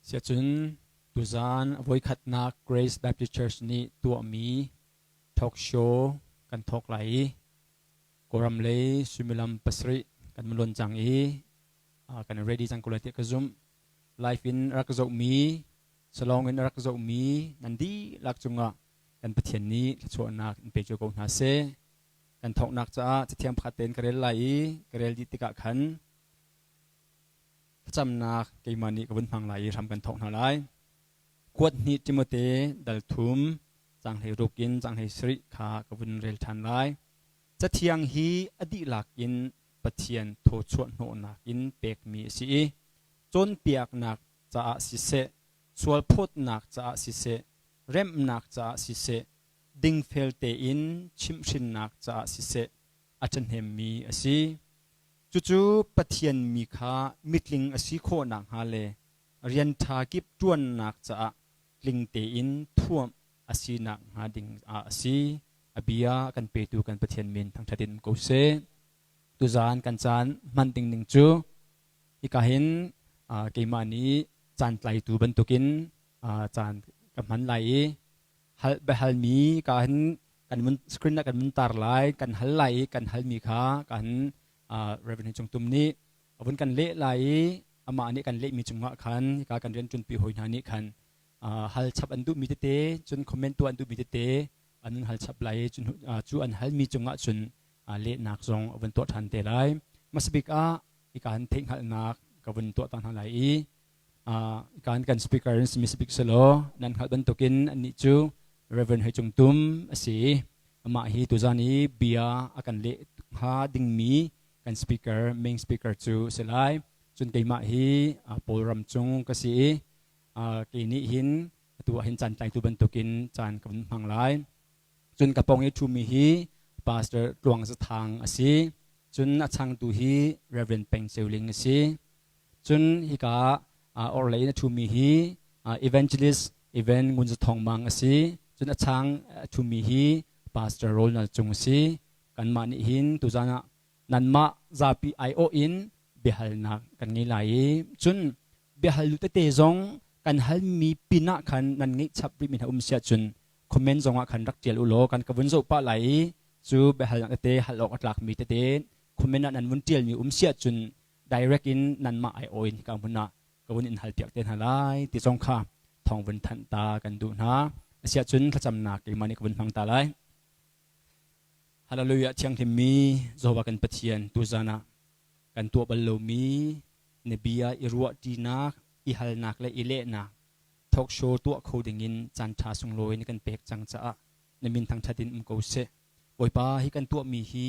Siacun tuzaan a voikhatnak Grace Baptist Church nih tuahmi talk show kan thawk lai i Kawlram lei suimilam 7 kan mun cang i kan ready cang ko lai tiah ka zumh. Live in rak zohmi, salong in rak zohmi nan dihlak cungah kan Pathian nih thluachuahnak in pe cio ko hna seh. Kan thawknak caah cathiang pakhat tein ka rel lai i ka rel dih tikah khan Thlacamnak keimah nih ka vun hmang lai i hram kan thawk hna lai. Kuat hnih Timote dal thum caang 16 in caang 17 kha ka vun rel ṭhan lai. Cathiang hi a dihlak in Pathian thawchuah hnawhnak in pekmi a si i cawnpiaknak caah siseh, sualphawtnak caah siseh, remhnak caah siseh, dingfel tein chimhhrinnak caah siseh a ṭhahnemmi a si. Cucu Pathian mi kha mitling a si khawh nakhnga le rian ṭha kip ṭuannak caah tling tein thuamh a si nakhnga ding ah a si. A bia kan petu kan Pathian min thangṭhat in um ko seh. Tuzaan kan caan hman ding ning cu hika hin keimah nih caan tlaitu bantukin caan ka hman lai i hal biahalmi ka hin kan mun screen ah kan mun tar lai, kan hal lai i kan halmi kha kan Reverend Cung Tum nih a vun kan leh lai i amah nih kan lehmi cungah khan hika kan rian ṭunpi hawi hna nih khan hal chap an duhmi tete, cun comment tuah an duhmi tete an hal chap lai i cu an halmi cungah cun lehnak zong a vun tuah ṭhan te lai. Hmasabik ah hika han theihhngalhnak ka vun tuah ta hna lai i kan kan speaker in simi speak selaw nan hngalh bantukin annih cu Reverend Hoi Cung Tum a si. Amah hi tuzan i bia a kan leh hnga dingmi kan speaker, main speaker cu a si lai. Cun keimah hi Paul ram cung ka si i kei nih hin atu ah hin caan tlaitu bantukin caan ka vun hmang lai. Cun ka pawng i ṭhumi hi Pastor Tluang Za Thang a si. Cun a changtu hi Reverend Peng Ceu Ling a si. Cun hika orhlei in a ṭhumi hi Evangelist Evan Ngun Za Thawng Mang a si. Cun a chang a ṭhumi hi Pastor Ronald Cung a si. Kanmah nih hin tuzaan ah nanmah zapi aiawh in biahalnak kan ngei lai i cun biahal tete zong kan halmi pin ah khan nan ngeih chap rihmi hna um siah cun comment zong ah khan rak ṭial u law kan ka vun zoh pah lai i cu biahalnak tete hal awk a tlakmi tete comment ah nan vun ṭialmi um siah cun direct in nanmah aiawh in hika hmun ah ka vun in halpiak te hna lai ti zong kha thawng vun thanh ta kan duh hna. Asiah cun thlacamnak keimah nih ka vun hmang ta lai. Hallelujah. Thianghlimmi Jehovah kan Pathian, tuzan ah kan tuah bal lomi na bia i ruahṭinak, i halnak le i lehnak talk show tuah kho dingin caan ṭha sunglawi na kan pek cang caah na min thangṭhat in um ko seh. Bawipa, hi kan tuahmi hi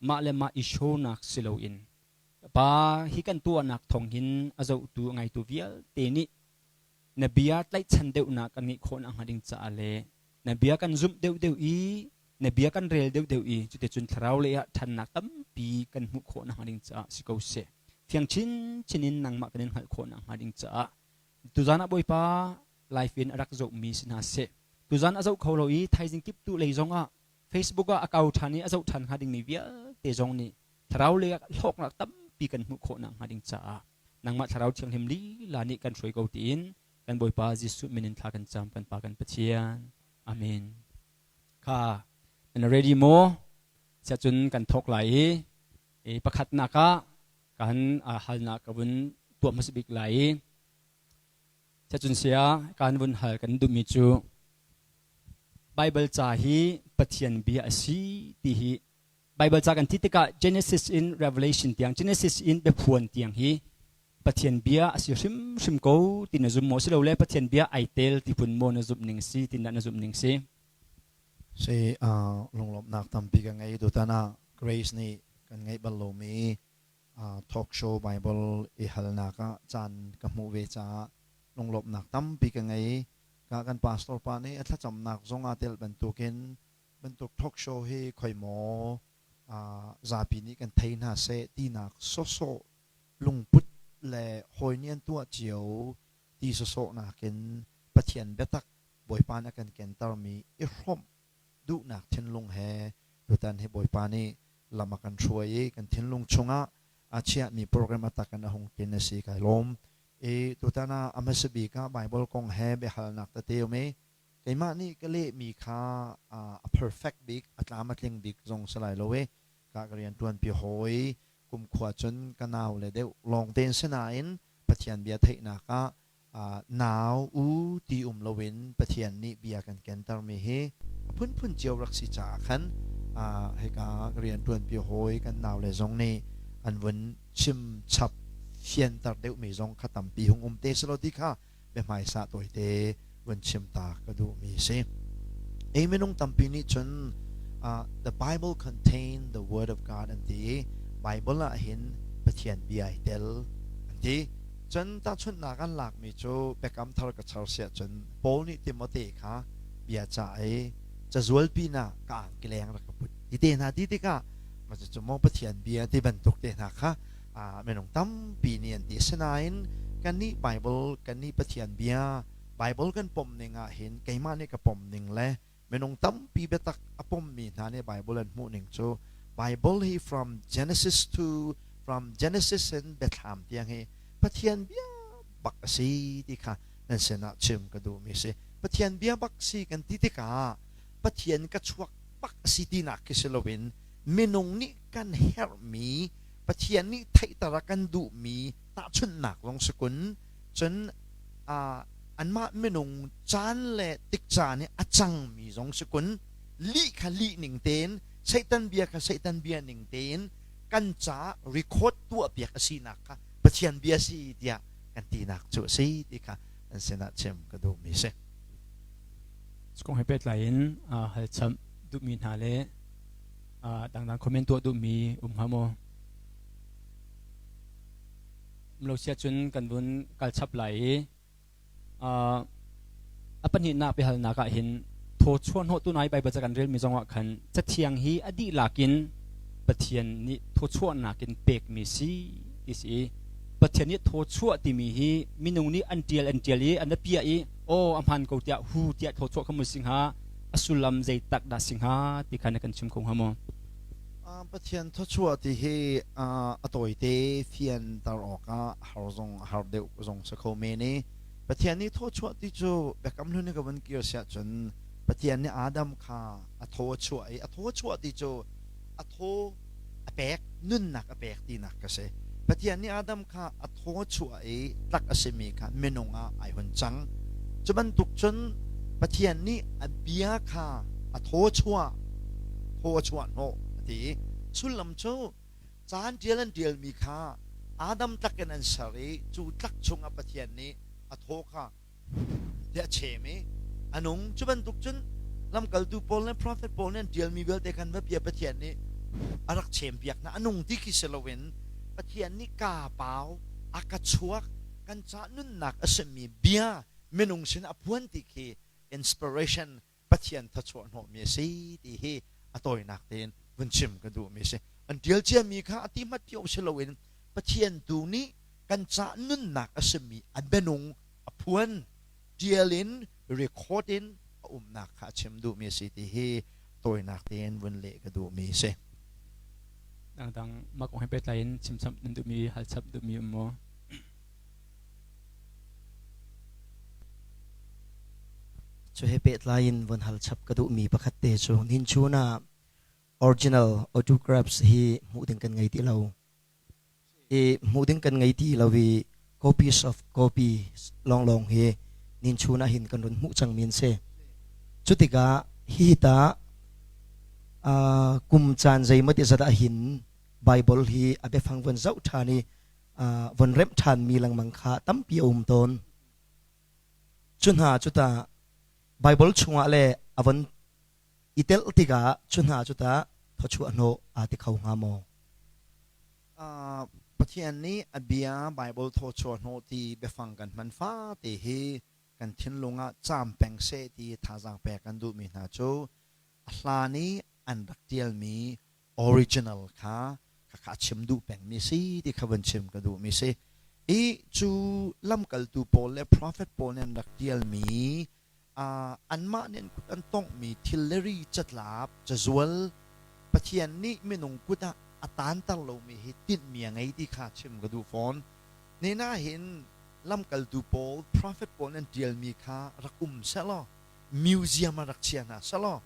mah le mah i show-nak si loin Pa, hi kan tuahnak thawng hin a zohtu a ngaitu vialte nih na bia tlaihchan deuhnak kan ngeih khawh nakhnga ding caah le na bia kan zumh deuhdeuh i na bia kan rel deuhdeuh i cuticun thlarau lei ah ṭhannak tampi kan hmuh khawh nakhnga ding caah si ko seh. Fiang chinchin in nangmah kan in hngalh khawh nakhnga ding caah tuzaan ah Bawipa, live in a rak zohmi si hna seh. Tuzaan a zoh kho lo i thaizing kiptuh lei zongah Facebook ah a kau ṭhan i a zoh ṭhan hnga dingmi vialte zong nih thlarau lei ah hlawknak tampi kan hmuh khawh nakhnga ding caah nangmah Thlarau Thianghlim lila nih kan hruai ko tiin kan Bawipa Jesuh min in thla kan cam, kan Pa kan Pathian. Amen. Kha nan ready maw? Siah cun kan thawk lai i i pakhatnak ah kan halnak ka vun tuah hmasa bik lai i siah cun sia kan vun hal kan duhmi cu Bible ca hi Pathian bia a si ti hi Bible ca kan ti tikah Genesis in Revelation tiang, Genesis in Biaphuan tiang hi Pathian bia a si hrimhrim ko ti na zum maw, silole Pathian bia ai tel ti phun maw na zumh ning si ti na zumh ning si? Si lunglawmhnak tampi ka ngei. Tutan ah Grace nih kan ngeih bal lomi talk show Bible i halnak ah caan ka hmuh ve caah lunglawmhnak tampi ka ngei. Ka kan pastor pa nih a thlacamnak zong aa tel bantukin bantuk talk show hi khoi maw zapi nih kan thei hna seh tinak sawsawh lungput le hawi nih an tuah cio ti sawsawh nakin Pathian biatak Bawipa nih a kan kentermi i hrawmh duhnak thinlung he tutan hi Bawipa nih lam a kan hruai i kan thinlung chungah a chiahmi program a tak in a hung tlin a si. Kai lawm. I tutan ah a hmasa bik ah Baibal kong he biahalnak tete um i keimah nih ka lehmi kha a perfect bik, a tlam a tling bik zong si lai lo i ka ka rianṭuanpi hawi kumkhua cun ka nau le deuh lawng tein si nain Pathian bia theihnak ah nau u ti um loin Pathian nih bia kan kentermi hi a phunphun cio rak si caah khan hika rianṭuanpi hawi kan naule zong nih an vun chim chap fianter deuhmi zong kha tampi hung um te selaw ti kha biahmaisa tawite vun chim ta ka duhmi si. Ei minung tampi nih cun the Bible contain the word of God an ti i Bible ah hin Pathian bia ai tel an ti. Cun tahchunhnak an lakmi cu Biakam Thar ka char siah cun Paul nih Timote kha bia cah i cazual pinah ka angkileng rak ka put ti te hna ti tikah mah cucu maw Pathian bia ti bantuk te hna kha minung tampi nih an ti. Asinain kannih Bible kannih Pathian bia Bible kan pom ning ah hin keimah nih ka pom ning le minung tampi biatak a pommi hna nih Bible an hmuh ning cu Bible hi from Genesis to from Genesis in Biathlam tiang hi Pathian bia bak a si ti kha nan sinah chim ka duhmi si. Pathian bia bak si kan ti tikah Pathian ka chuak bak a si tinak khi si loin minung nih kan herhmi Pathian nih theihter a kan duhmi tahchunhnak zong si kun cun anmah minung caan le tikcaan i a cangmi zong si kun lih kha lih ning tein Satan bia kha Satan bia ning tein kan ca record tuahpiak a sinak kha Pathian bia si tiah kan tinak cu a si ti kha an sinah chim ka duhmi si. Kong he pehtlai in halcham duhmi hna le dangdang comment tuah duhmi um hnga maw? Um lo sia cun kan vun kal chap lai i A pahnihnak biahalnak ah hin thaw chuahhnawhtu nai Baibal ca kan relmi zongah khan Cathiang hi a dihlak in Pathian nih thawchuahnak in pekmi si ti si i Pathian nih thawchuah timi hi minung nih an ṭial an ṭial i an piah i aw a hmaan ko tiah hu tiah thawchuah kha mu si hnga a sullam zei tak dah si hnga ti kha na kan chim kho hnga maw? Pathian thawchuah ti hi a tawite fianter awkah har zong a har deuh zong si kho men i Pathian nih thawchuah ti cu Biakam Hlun i ka vun kir siah cun Pathian nih Adam kha a thaw a chuah i a thaw a chuah ti cu a thaw a pek nunnak a pek tinak ka si. Pathian nih Adam kha a thaw a chuah i tlak a simi kha minung ah ai hun cang. Cu bantuk cun Pathian nih a bia kha a thaw a chuah thaw a chuah hnawh a ti i sullam cu caan ṭial an ṭialmi kha Adam tlak in an ser i cu tlak chungah Pathian nih a thaw kha tiah a chem i a nung. Cu bantuk cun lamkaltu Paul le profet pawl nih an ṭialmi vialte khan va bia Pathian nih a rak chempiak hna. A nung ti khi si loin Pathian nih kaa pau a ka chuak kan ca nunnak a simi bia minung sin a phuan ti khi inspiration Pathian thawchuah hnawhmi a si ti hi a tawinak tein vun chim ka duhmi a si. An ṭial ciami kha a ti hmat ti awk si loin Pathian tu nih kan ca nunnak a simi a bianung a phuan ṭial in record in a umnak kha a chim duhmi a si ti hi tawinak tein vun leh ka duhmi a si. Dangdang mah kong he pehtlai in chimchap nan duhmi halchap duhmi um maw? Cu he pehtlai in von hal chap ka duhmi pakhat te cu nihin chun ah original autographs hi hmuh ding kan ngei ti lo. I hmuh ding kan ngei ti lo i copies of copies lawnglawng hi nihin chun ah hin kan run hmuh cangmi an si. Cu tikah hihi ta kum caan zeimaw ti zat ah hin Bible hi a biafang von zoh ṭhan i von remh ṭhanmi lengmang kha tampi a um tawn. Cu hna cu tah Baibal chungah le a von i telh tikah cu hna cu tah thawchuah hnawh aa ti kho hnga maw? Pathian nih a bia Baibal thawchuah hnawh ti biafang kan hman fate hi kan thinlung ah caam peng seh ti thazaang pek kan duhmi hna cu a hlan i an rak ṭialmi original kha khakha a chim duh pengmi si ti kha vun chim ka duhmi si. I cu lamkaltu pawl le prophet pawl nih an rak ṭialmi anmah nih an kut an tonghmi thil le ri catlap cazual Pathian nih minung kut ah a taanter lomi hi tinhmi a ngei ti kha chim ka duh fawn. Nina hin Lamkaltu pawl, prophet pawl an ṭialmi kha rak um sehlaw, museum ah rak chia hna sehlaw,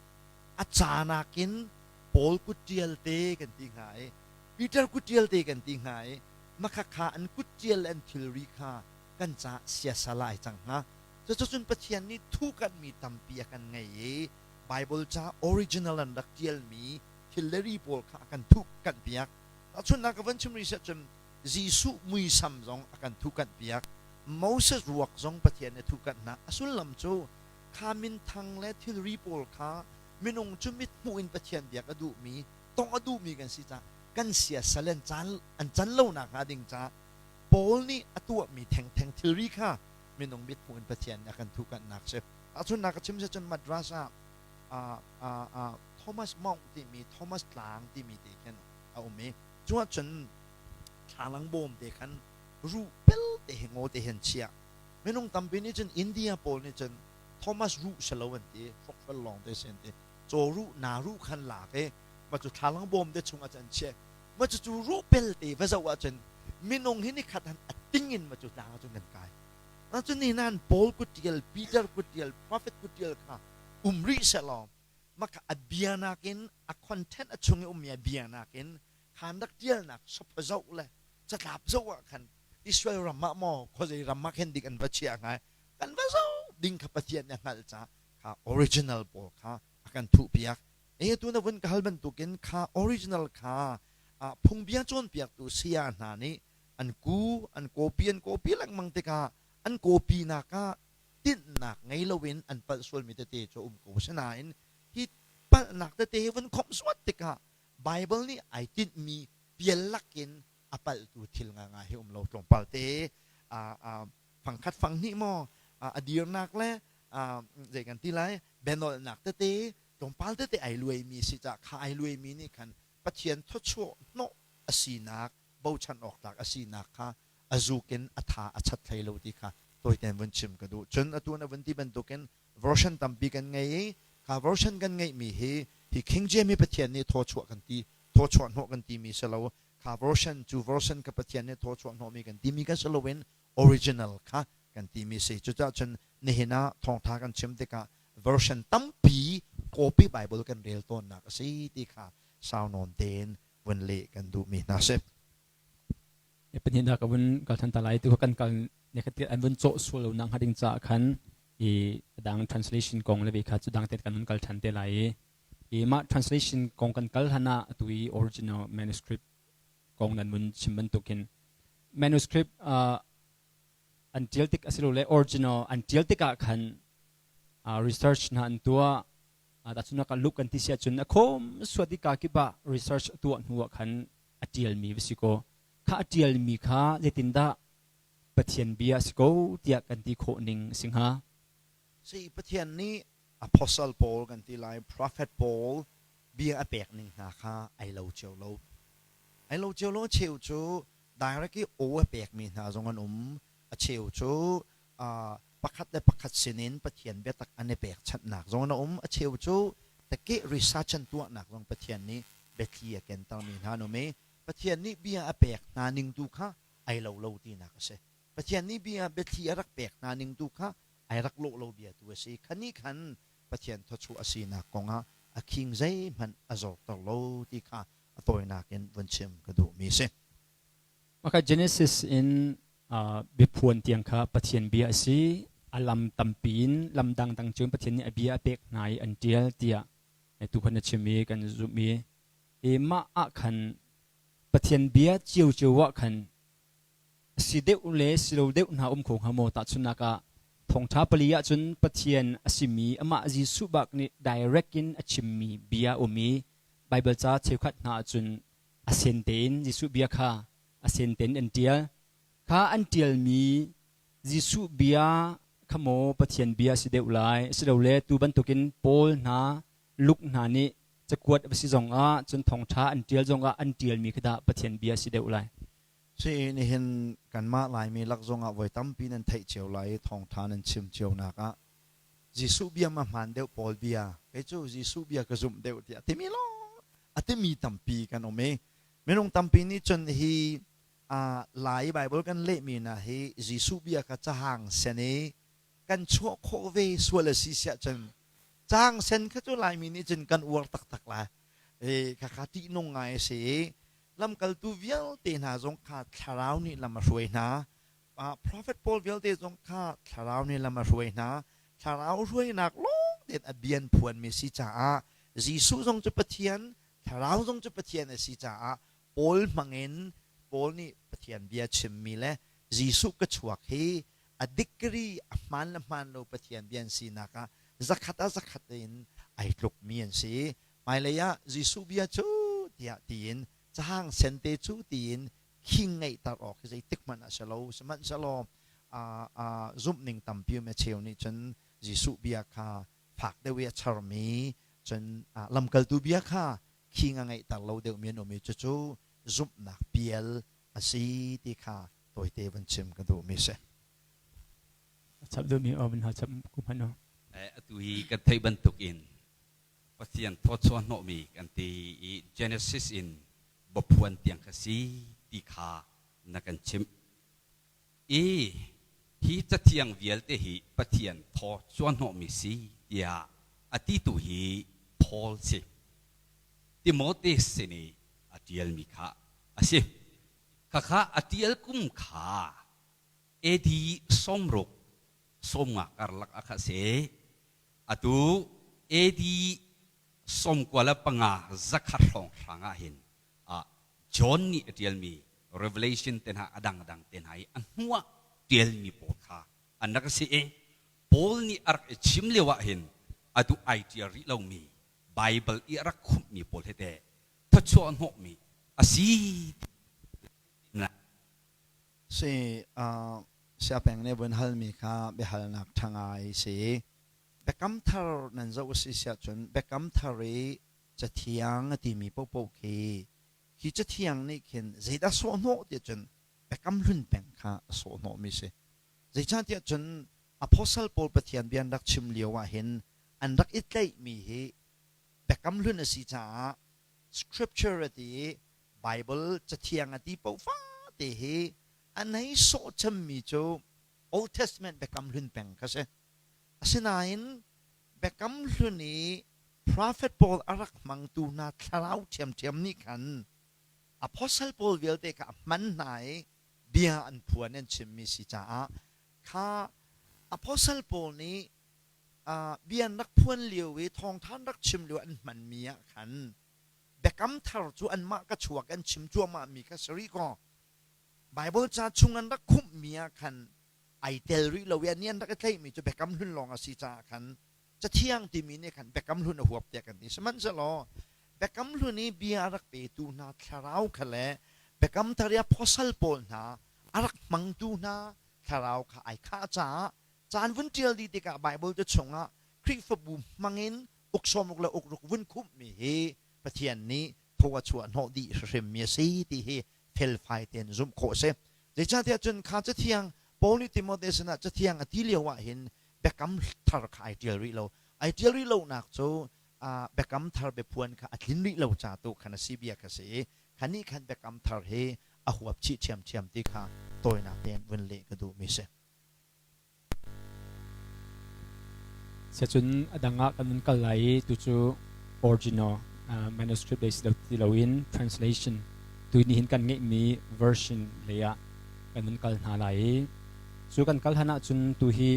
a ca nakin Paul kut ṭial te kan ti hnga i Peter kut ṭial te kan ti hnga i makhakha an kut ṭial le an thilri kha kan caah siasal ah ai cang hnga. Cucun Pathian nih thuhkanhmi tampi a kan ngei i Baibal ca original an rak ṭialmi thil le ri pawl kha a kan thuhkanhpiak. Tahchunhnak ka van chim rih siah cun Jesuh muisam zong a kan thuhkanhpiak. Moses ruak zong Pathian nih a thuhkanh hna. A sullam cu kha minthang le thilri pawl kha minung cu mithmuh in Pathian biak a duhmi, tongh a duhmi kan si caah kan siasal an caan an can lo nakhnga ding caah Paul nih a tuahmi thengtheng thilri kha minung mithmuh in Pathian nih a kan thuhkanhnak si. Tahchunhnak ka chim si cun Madras ah Thomas Mount timi Thomas Tlang timi te khin a um i cu ahcun thlalang bawm te khan ruh pel te hi ngaw te hin chiah. Minung tampi nih cun India pawl nih cun Thomas ruh si lo an ti, hrokhrol lawng te si an ti. Caw ruh, naa ruh khan lak i mah cu thlalang bawm te chung ah cun an chiah. Mah cucu ruh pel te va zoh ahcun minung hi nikhat han a ting in mah cu tlang ahcun kan kai. Cun ni nan Paul kuttial, Peter kuttial, Prophet kuttial kha um rih sehlaw maka a bia nakin a content a chung i ummi a bia nakin khan rak tialnak sapha zoh le catlap zoh ah khan Israel ram ah maw khuazei ram ah khin dik an va chiah hnga kan va zoh ding kha Pathian nih a hngalh caah kha original pawl kha a kan thuhpiak. E tu na vun ka hal bantukin kha original kha phungbia cawnpiaktu saya hna nih an ku an copy an copy lengmang tikah an copy nak ah tinhnak ngei loin an palh sualmi tete cu a um ko. Sinain hi palhnak tete hi vun khomh suat tikah Bible nih ai tinhmi pial lakin a palhtu thil ngangai hi um lo. Tlawmpal te fangkhat fanghnih maw a dirnak le zei kan ti lai bianolnak tete tlawmpal tete ai luaimi si cah kha ai luaimi nih khan Pathian thawchuah hnawh a sinak bochan awk tlak a sinak kha a zuk in a tha a chat hlei lo ti kha tawitein vun chim ka duh. Cun atu na vun ti bantukin version tampi kan ngei i kha version kan ngeihmi hi hi King James hi Pathian nih thawchuah kan ti thawchuah hnawh kan timi si lo. Kha version cu version kha Pathian nih thawchuah hnawhmi kan timi kan si loin original kha kan timi si. Cucaah cun nihin ah thawngtha kan chim tikah version tampi copy Bible kan rel tawnnak a si ti kha sau nawn tein vun leh kan duhmi hna si. Pahnihnak ka vun kal than ta lai. Tu kan kal ne khat an vun cawh sual lo nak hnga ding caah khan i dang translation kong le ve kha cu dang te kan vun kal than te lai i i mah translation kong kan kal hlan ah atu i original manuscript kong nan vun chim bantukin manuscript an tial tik asilole original an tial tikah khan research hna an tuah. Tahchunhnak ah Luke kan ti si ahcun a khawm suat i ka kip ah research a tuah hnu ah khan a tialmi va si kaw kha a tialmi kha zeitindah Pathian bia a si ko tiah kan ti khawh ning a si hnga? Si Pathian nih apostle pawl kan ti lai prophet pawl bia a pek ning hna kha ai lo cio lo. Ai lo cio lo. A cheu cu direct i aw a pekmi hna zong an um. A cheu cu pakhat le pakhat sinin Pathian biatak an i pekchanhnak zong an um. A cheu cu takeh research an tuahnak zong Pathian nih biathli a kentermi hna an um i Pathian nih bia a pek hna ning tu kha ai lo lo tinak a si. Pathian nih bia biathli a rak pek hna ning tu kha ai rak lawh lo bia tu a si. Kha nih khan Pathian thawchuah a sinak kongah a khing zeihmanh a zorter lo ti kha a tawinak in vun chim ka duhmi a si. Maka Genesis in biaphuan tiang kha Pathian bia a si. A lam tampi in lam dangdang cun Pathian nih a bia a pek hna i an ṭial tiah tu khan na chim i kan zumh i i mah ah khan Pathian bia ciocio ah khan si deuh le si lo deuh hna um kho hnga maw? Tahchunhnak ah thawngṭha pali ahcun Pathian a simi amah Jesuh bak nih direct in a chimmi bia um i Baibal ca cheukhat hna ahcun a sen tein Jesuh bia kha a sen tein an ṭial. Kha an ṭialmi Jesuh bia kha maw Pathian bia a si deuh lai asilole tu bantukin Paul hna, Luke hna nih cakuat a si zongah cun thawngṭha an ṭial zongah an ṭialmi kha dah Pathian bia a si deuh lai? Si nihin kanmah Laimi lak zongah voi tampi nan theih cio lai i thawngṭha nan chim cionak ah Jesuh bia ma hmaan deuh Paul bia kei cu Jesuh bia ka zumh deuh tiah timi lawng a timi tampi kan um i minung tampi nih cun hi. Lai Bible kan lehmi hna hi Jesuh bia kha cahang sen i kan chuah khawh ve sual a si siah cun caang sen kha cu Laimi nih cun kan uar taktak lai. Khakha ṭihnung ngai a si i lamkaltu vialte hna zong kha thlarau nih lam a hruai hna. Prophet pawl vialte zong kha thlarau nih lam a hruai hna. Thlarau hruainak lawng tein a bian phuanmi si caah Jesuh zong cu Pathian, thlarau zong cu Pathian a si caah Paul hmangin Paul nih Pathian bia chimmi le Jesuh ka chuak hi a degree a hmaan le hmaan lo Pathian bia an sinak ah zakhat ah zakhat in ai tlukmi an si. Hmailei ah Jesuh bia cu tiah tiin cahang sente cu tiin khing ngeihter awk hi zeitik hmanh ah si lo. Sihmanhsehlaw zumhning tampi um a cheu nih cun Jesuh bia kha fak deuh i a charmi cun lamkaltu bia kha khing a ngeihter lo deuhmi an um i cucu zumhnak pial a si ti kha tawite van chim ka duhmi si. Chap duhmi aw van hal chap ku hmanh aw. Atu hi kan theih bantuk in Pathian thawchuah hnawhmi kan ti i Genesis in baphuan tiang kha si ti kha na kan chimh. I hi cathiang vialte hi Pathian thaw chuahhnawhmi si tiah a titu hi Paul si. Timote sin i a ṭialmi kha a si. Khakha a ṭial kum kha AD 60 sawmnga karlak ah kha a si. Atu AD 95 zakhat hrawnghrang ah hin John nih a ṭialmi Revelation te hna a dangdang te hna i a hnuah ṭialmi pawl kha an rak si i Paul nih a rak i chim lio ah hin atu ai ṭial rih lomi Baibal i a rak khumhmi pawl hi teh thawchuah hnawhmi a si. Si siapeng nih vun halmi kha biahalnak ṭha ngai si. Biakam thar nan zoh a si siah cun biakam thar i Cathiang a timi paohpaoh khi khi cathiang nih khin zeidah sawhhnawh tiah cun biakam hlun peng kha a sawhhnawhmi si. Zeicahtiah cun apostle pawl Pathian bia an rak chim lio ah hin an rak i tlaihmi hi biakam hlun a si caah scripture a ti i Bible cathiang a ti paoh fate hi an hei sawh cemmi cu Old Testament biakam hlun peng kha si. Asinain Biakam Hlun i profet pawl a rak hmangtu hna thlarau ṭhiamṭhiam nih khan apostle pawl vialte kha a hman hna i bia an phuan an chimmi si caah kha apostle pawl nih bia an rak phuan lio i thawngṭha an rak chim lio an hmanmi ah khan biakam thar cu anmah ka chuak an chim cuahmahmi kha si rih kaw Baibal ca chung an rak khumhmi ah khan ai tel rih lo i ani an rak i tlaihmi cu biakam hlun lawng a si caah khan cathiang timi nih khan biakam hlun a huap tiah kan ti. Sihmanhsehlaw biakam hlun i bia a rak petu hna thlarau kha le biakam thar i apostle pawl hna a rak hmangtu hna thlarau kha ai khah caah caan vun ṭial dih tikah Baibal te chungah Khrihfabu hmangin uk sawmruk le uk ruk vun khumhmi hi Pathian nih thaw a chuah hnawh dih hrimmi a si ti hi felfai tein zumh khawh a si. Zeicahtiah cun kha cathiang Paul nih Timote sinah cathiang a ti lio ah hin biakam thar kha ai ṭial rih lo. Ai ṭial rih lonak cu biakam thar biaphuan kha a tlin rih lo ca tu khan a si bia kha si i kha nih khan biakam thar hi a huap chih ṭhiamṭhiam ti kha tawinak tein vun leh ka duhmi si. Siacun a dang ah kan vun kal lai i tucu original manuscript lei si lo ti loin translation tu nihin kan ngeihmi version lei ah kan vun kal hna lai i cu kan kal han ahcun tu hi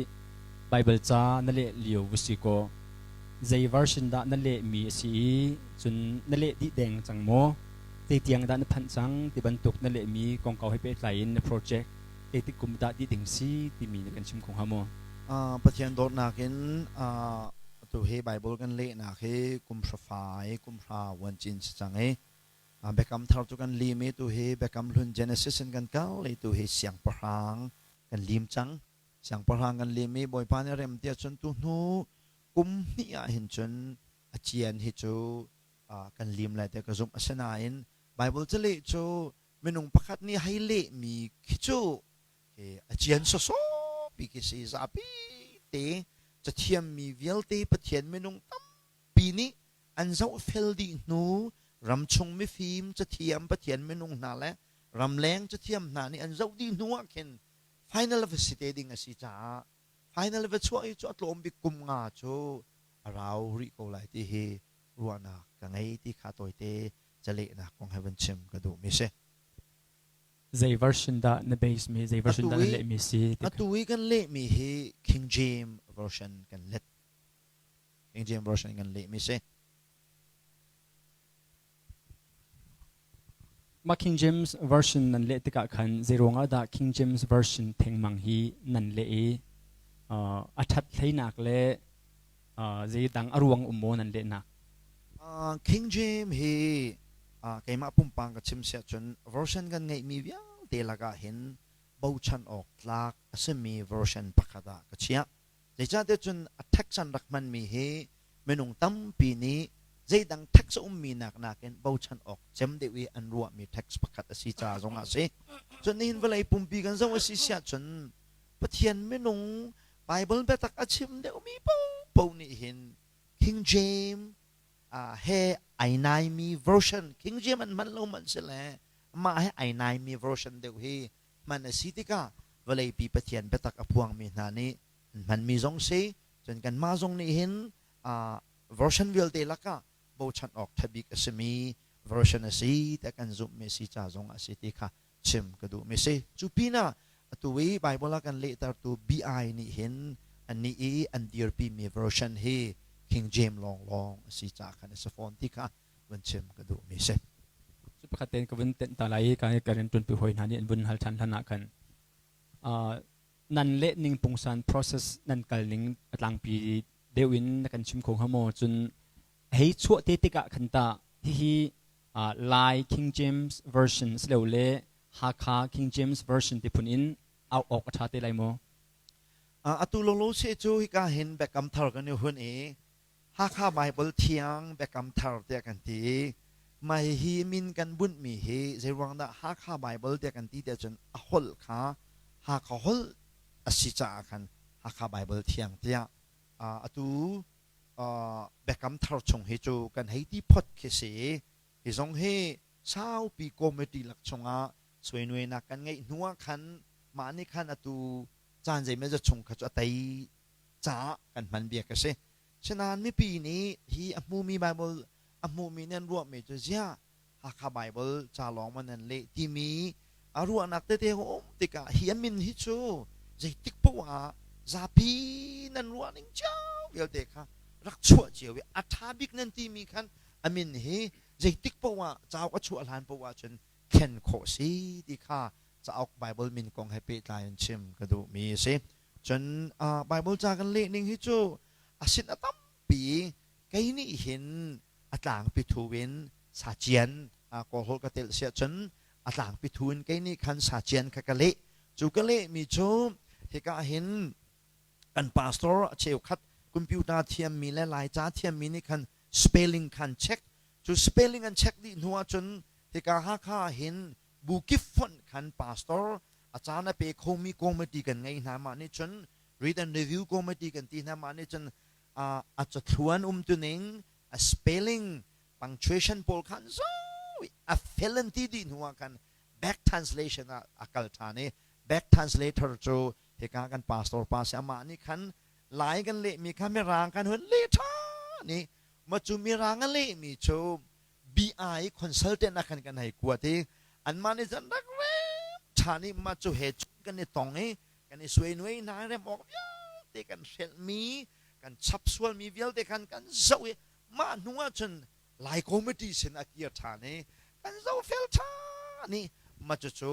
Bible ca na leh lio va si kaw zei version dah na lehmi a si i cun na leh dih deng cang maw zeitiang dah na phanh cang ti bantuk na lehmi kongkau he pehtlai in na project zeitik kum dah dih ding si timi na kan chim kho hnga maw? Pathian dawtnak in atu hi Bible kan lehnak hi kum hra fai kum hra wan cin si cang i Biakam thar cu kan lim i tu hi Biakam hlun Genesis in kan kal i tu hi siangpahrang kan lim cang. Siangpahrang kan lim i Bawipa nih rem tiah cun tu hnu kum hnih ah hin cun a cian hi cu kan lim lai tiah ka zumh. Asinain Bible caleh cu minung pakhat nih hei lehmi khi cu a cian sawsawh pi khi si zapi te cathiammi vialte Pathian minung tampi nih an zohfel dih hnu ramchung mifim cathiam Pathian minung hna le Ramleng cathiam hna nih an zoh dih hnu ah khin final va si te ding a si caah final va chuah hi cu a tlawm bik kum nga cu a rau rih ko lai ti hi ruahnak ka ngei ti kha tawite calehnak kong he van chim ka duhmi si. Zei version dah na base mi, zei version dah na lehmi si? Atu i kan lehmi hi King James version kan let. King James version kan lehmi si. Mah King James Version nan leh tikah khan zeiruangah dah King James Version thengmang hi nan leh i a ṭhat hleinak le zeidang a ruang um maw nan lehnak? King James hi keimah pumpak ka chim siah cun version kan ngeihmi vialte lakah hin bochan awk tlak a simi version pakhat ah ka chiah. Zeicahtiah cun a text an rak hmanmi hi minung tampi nih zeidang text a ummi nak nakin bochan awk cem deuh i an ruahmi text pakhat a si ca zongah a si. Cun nihin vawlei pumpi kan zoh a si siah cun Pathian minung Bible biatak a chim deuhmi paohpaoh nih hin King James he ai naimi version King James an hman lo hmanh sile mah he ai naimi version deuh hi hman a si tikah vawleipi Pathian biatak a phuangmi hna nih an hmanmi zong si cun kanmah zong nih hin version vialte lakah bochan awk ṭha bik a simi version a si tiah kan zumhmi a si ca zong a si ti kha chim ka duhmi si. Cu pinah atu i Bible a kan lehtertu BI nih hin annih i an dirpimi version hi King James lawnglawng a si caah khan a si fawn ti kha vun chim ka duhmi si. Cu pakhat tein ka vun tenh ta lai i ka ka rian ṭuanpi hawi hna nih an vun hal ṭhan hlan ah khan nan leh ning pungsan process nan kal ning a tlangpi deuh in na kan chim kho hnga maw? Cun hei chuah te tikah khan tah hihi Lai King James Version silole Hakha King James Version ti phun in au awk a ṭha te lai maw? Atu lolo se cu hika hin Biakam Thar kan i hun i Hakha Baibal Thiang Biakam Thar tiah kan ti i mah hihi min kan bunhmi hi zeiruang dah Hakha Baibal tiah kan ti tiah cun a holh kha Hakha holh a si caah khan Hakha Baibal Thiang tiah atu Biakam Thar chung hi cu kan hei ti phot khi si i hi zong hi saupi committee lak chungah suainuainak kan ngeih hnu ah khan mah nih khan atu caan zeimawzat chung kha cu a tei caah kan hman bia ka si. Sinain mipi nih hi a hmumi Bible a hmumi nih an ruahmi cu ziah Hakha Bible ca lawng man nan leh timi a ruahnak tete a um tikah hi a min hi cu zeitik poah ah zapi nan ruah ning cio vialte kha rak chuah cio i a ṭha bik nan timi khan a min hi zeitik poah ah cauk a chuah hlan poah ahcun thlen khawh si ti kha cauk Bible min kong he pehtlai in chim ka duhmi a si. Cun Bible ca kan leh ning hi cu a sin a tampi kei nih hin a tlangpi thu in sacian Kawlholh ka telh siah cun a tlangpi thu in kei nih khan sacian kha ka leh. Cu ka lehmi cu hika hin kan pastor a cheukhat computer thiammi le Laica thiammi nih khan spelling khan check. Cu spelling an check dih hnu ahcun hika Hakha ah hin bu kip fonh khan pastor a caan a pe khomi committee kan ngei hna mah nih cun read and review committee kan ti hna mah nih cun a cathluan umtuning a spelling punctuation pawl khan zo a fel an ti dih hnu ah khan back translation ah a kal ṭhan i back translator cu hika kan pastor pa si amah nih khan lai kan lehmi kha mirang kan hun leh ṭhan i ma cu mirang a lehmi cu BI consultant ah khan kan hei kuat i anmah nih cun rak rem ṭhan i mah cu he cun kan i tong i kan i suainuai hna rem awk vialte kan hrelhmi kan chap sualmi vialte khan kan zoh i mah hnu ah cun Lai committee sin a kir ṭhan i kan zohfel ṭhan i mah cucu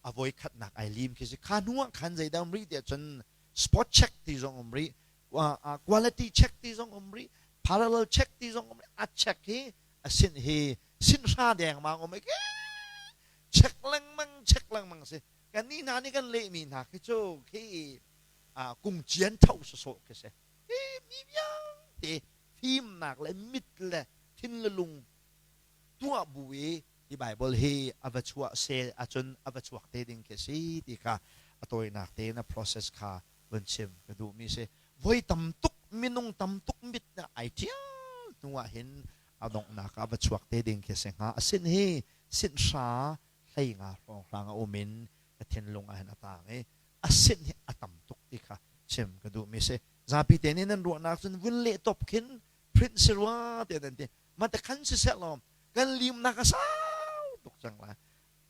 a voi khatnak ai lim khi si kha hnu ah khan zeidah um rih tiah cun spot check ti zong um rih quality check ti zong um rih parallel check ti zong um rih a check hi a sin hi sin hra dengmang um check lengmang check lengmang si kan ni hna nih kan lehmi hna khi cu khi kung cian tho sawsawh khi si hi mi vialte fimnak le mit le thin le lung tuah bu i hi Bible hi a va chuah se ahcun a va chuak te ding khi si ti kha a tawinak tein a process kha vun chim ka duhmi si. Voi tam tuk minung tam tuk mit na ai ṭial hnu ah hin a donghnak ah va chuak te ding khi si hnga. A sin hi sinhra hleinga hrawnghrang a um in ka thinlung ah hin a taang i a sin hi a tam tuk ti kha chim ka duhmi si. Zapi te nih nan ruahnak cun vun leh top khin print si rua tiah nan ti. Mate khan siseh law kan limnak a sau tuk cang lai.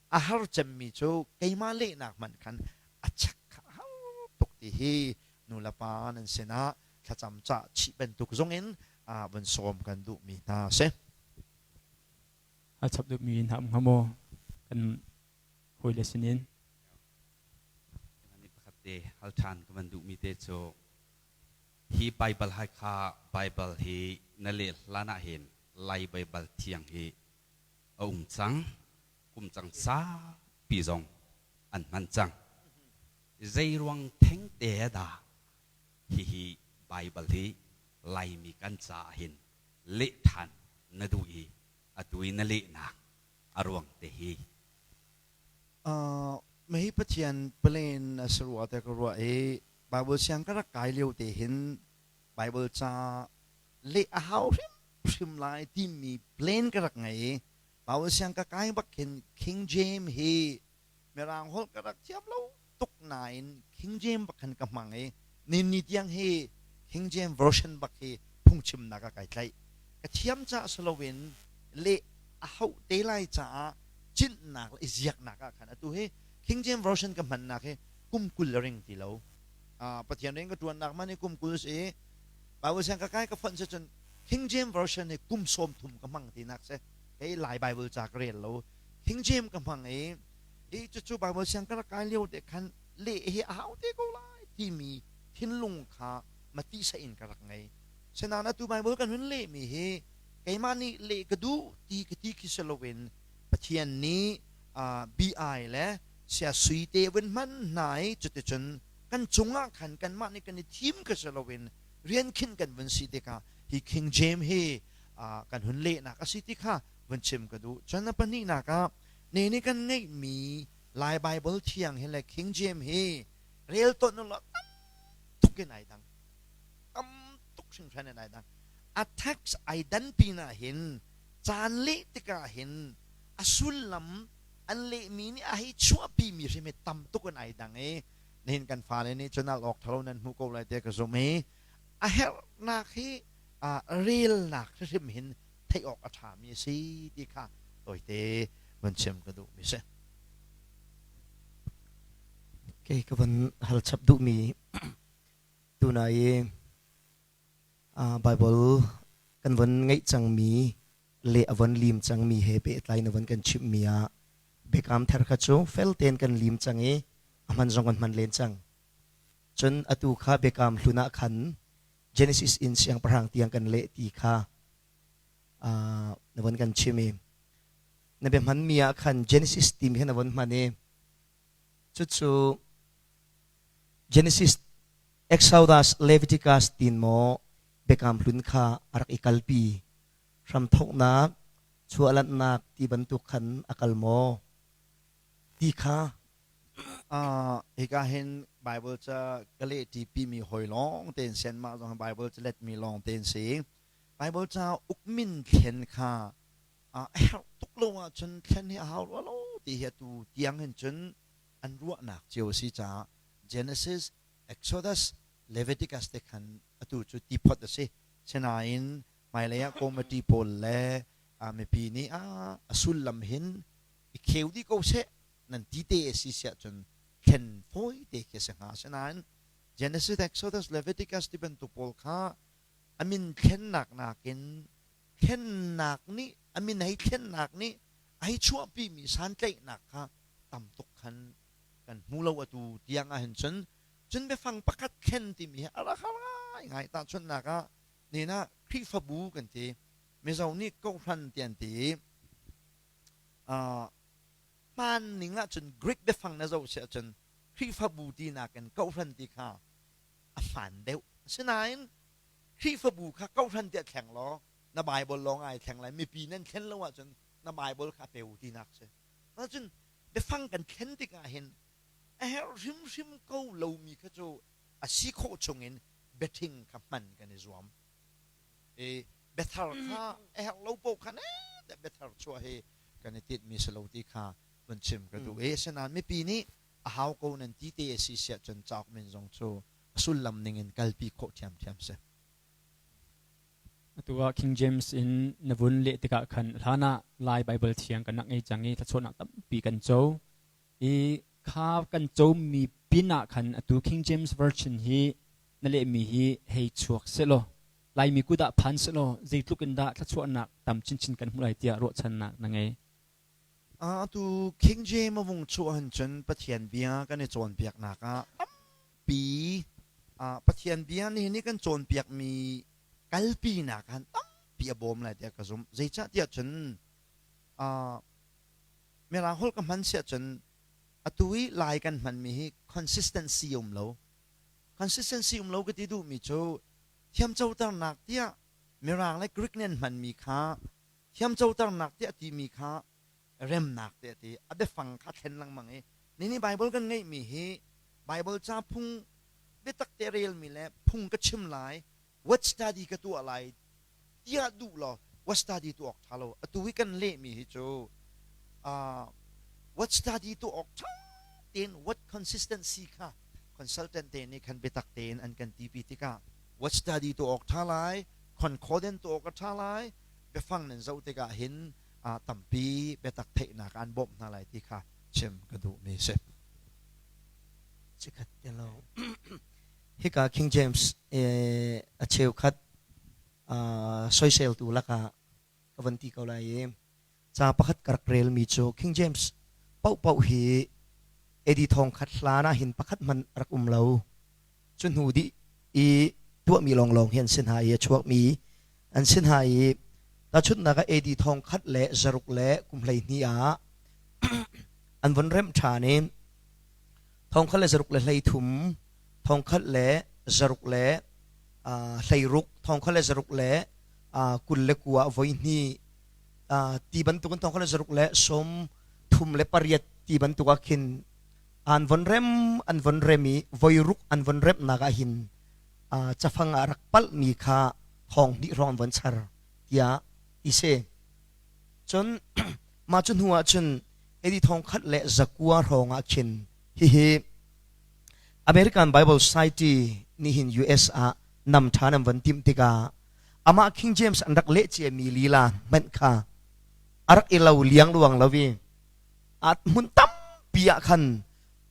A har cemmi cu keimah lehnak hmanh khan a chek kha a har tuk ti hi nu le pa nan sinah thlacam cah chih bantuk zongin vun sawm kan duhmi hna a si. A chap duhmi hna um hnga maw kan hawile sinin? Ni pakhat te hal ṭhan ka van duhmi te cu hi Baibal hai kha Baibal hi na leh hlan ah hin Lai Baibal thiang hi a um cang kum cang saupi zong an hman cang. Zei ruang thengte dah hihi Baibal hi Laimi kan caah hin leh ṭhan na duh i atu i na lehnak a ruang te hi? Mahi Pathian plan a si rua te ka ruah i Bible siang ka rak kai lio te hin Bible ca leh a hau hrimhrim lai timi plan ka rak ngei i Bible siang ka kai bak khin King James hi Mirang holh ka rak thiam lo tuk nain King James bak khan ka hmang i ni tiang hi King James version bak hi phungchimnak ah kai tlaih. Ka thiam caah si loin leh a hauh te lai caah cinhnak le i ziaknak ah khan atu hi King James version ka hmannak hi kum 20 a ring ti lo. Pathian rian ka ṭuannak man hi kum 20 si i Bible siang ka kai ka fonh si cun King James version hi kum 30 ka hmang tinak si. Kei Lai Bible ca ka rel lo. King James ka hmang i i cucu Bible siang ka rak kai lio te khan leh hi a hau te ko lai timi thinlung kha mati sa in ka rak ngei. Sinain atu Bible kan hun lehmi hi keimah nih leh ka duh ti ka ti khi si loin Pathian nih BI le sia sui te vun hman hna i cuticun kan cungah khan kanmah nih kan i thim ka si loin rian khinh kan vun si tikah hi King James hi kan hun lehnak a si ti kha vun chim ka duh. Cun a pahnihnak ah ne nih kan ngeihmi Lai Bible thiang hi le King James hi rel tawn u law tam tuk in ai dang. Tam tuk hringhran in ai dang. A text ai dan pinah hin caan leh tikah hin a sullam an lehmi nih a hei chuahpimi hrim hi tam tuk in ai dang i nihin kan fale nih cun al awk thalo nan hmuh ko lai tiah ka zumh i a herhnak hi relnak hrim hin theih awk a ṭhami a si ti kha tawite vun chim ka duhmi si. Kei ka van hal chap duhmi tuna i Bible kan von ngeih cangmi le a von lim cangmi he pehtlai na von kan chimhmi ah biakam thar kha cu fel tein kan lim cang i a hman zong kan hman len cang. Cun atu kha biakam hlun ah khan Genesis in siangpahrang tiang kan leh ti kha na von kan chim i na bia hmanmi ah khan Genesis timi kha na von hman i cucu Genesis Exodus Leviticus tin maw biakam hlun kha a rak i kalpi hramthawknak chuahlanhnak ti bantuk khan a kal maw ti kha Hika hin Bible ca ka leh ṭi mi hawi lawng tein sian mah zong Bible ca let mi lawng tein si. Bible ca ukmin thlen kha a herh tuk lo ahcun thlen hi a hau rua lo ti hi atu tiang hin cun an ruahnak cio a si caah Genesis, Exodus, Leviticus te khan atu cu ti phot a si. Sinain hmailei ah committee pawl le mipi nih a sullam hin i kheu dih ko seh nan ti te a si siah cun thlen fawi te khi a si hnga. Asinain Genesis, Exodus, Leviticus ti bantuk pawl kha a min thlennak nakin thlennak nih a min hei thlennak nih a hei chuahpimi santlaihnak kha tam tuk khan kan hmu lo atu tiang ahhin cun cun biafang pakhat thlen timi hi a rak har ngaingai tahchunhnak ah nin ah Khrihfabu kan ti Mizo nih kohhran ti an ti i hmaan ning ahcun Greek biafang na zoh si ahcun Khrihfabu tinak in kohhran ti kha a hmaan deuh. Asinain Khrihfabu kha kohhran tiah thleng law na Bible lawng ai thleng lai mipi nan thlen lo ahcun na Bible kha a peu tinak si. Cun biafang kan thlen tikah hin a herh hrimhrim ko lomi kha cu a si khawh chungin biaṭhing kha hman kan i zuam. I biathar kha a herh lo paoh kha ne biathar chuah hi kan i tinhmi si lo ti kha. Vun chim ka duh i asinain mipi nih a hau ko nan ti te a si siah cun cauk min zong cu a sullam ning in kalpi khawh ṭhiamṭhiam si. Atu ah King James in na vun leh tikah khan hlan ah Lai Baibal thiang kan rak ngei cang i thluachuahnak tampi kan co. I kha kan comi pin ah khan atu King James Version hi na lehmi hi hei chuak sehlaw Laimi kut ah phan sehlaw zeitluk in dah thluachuahnak tam chinchin kan hmuh lai tiah ruahchannak na ngei. Atu King James a vung chuah hin cun Pathian bia kan i cawnpiaknak ah tampi Pathian bia nihin i kan cawnpiakmi kalpinak ah tampi a bawm lai tiah ka zumh. Zeicahtiah cun Mirang holh ka hman siah cun atu i Lai kan hmanmi hi consistency um lo. Consistency um lo ka ti duhmi cu thiamcoternak tiah Mirang le Greek nih an hmanmi kha thiamcoternak tiah timi kha remnak tiah ti a biafang kha thlen lengmang i nini Bible kan ngeihmi hi Bible ca phung biatak te relmi le phung ka chim lai word study ka tuah lai tiah duh law word study tuah awk ṭha lo atu hi kan lehmi hi cu word study tuah awk ṭha tein word consistency kha consultant te nih khan biatak tein an kan tipi tikah word study tuah awk ṭha lai concordant tuah awk a ṭha lai biafang nan zoh tikah hin tampi biatak theihnak an bawmh hna lai ti kha chim ka duhmi si. Chikkhat te lo. Hika King James a cheukhat soiseltu lakah ka van ti ko lai i ca pakhat ka rak relmi cu King James paohpaoh hi AD thong khat hlan ah hin pakhat hmanh rak um lo. Cu hnu dih i tuahmi lawnglawng hi an si hna i a chuakmi an si hna i tahchunhnak ah AD thong khat le zaruk le kum 12 ah an von remh ṭhan i thong khat le zaruk le 13, thong khat le zaruk le 16, thong khat le zaruk le 29 ah voi hnih ti bantukin thong khat le zaruk le 38 ti bantuk ah khin an von rem an von rem i voi ruk an von remnak ah hin cafang ah rak palhmi kha thong hnih hrawng an von char tiah ti si. Cun mah cu hnu ah cun AD 1109 hrawng ah khin hihi American Bible Society nih hin US ah nam ṭhan an von timh tikah amah King James an rak leh ciami lila hmanh kha a rak i lo liangluang lo i a hmun tampi ah khan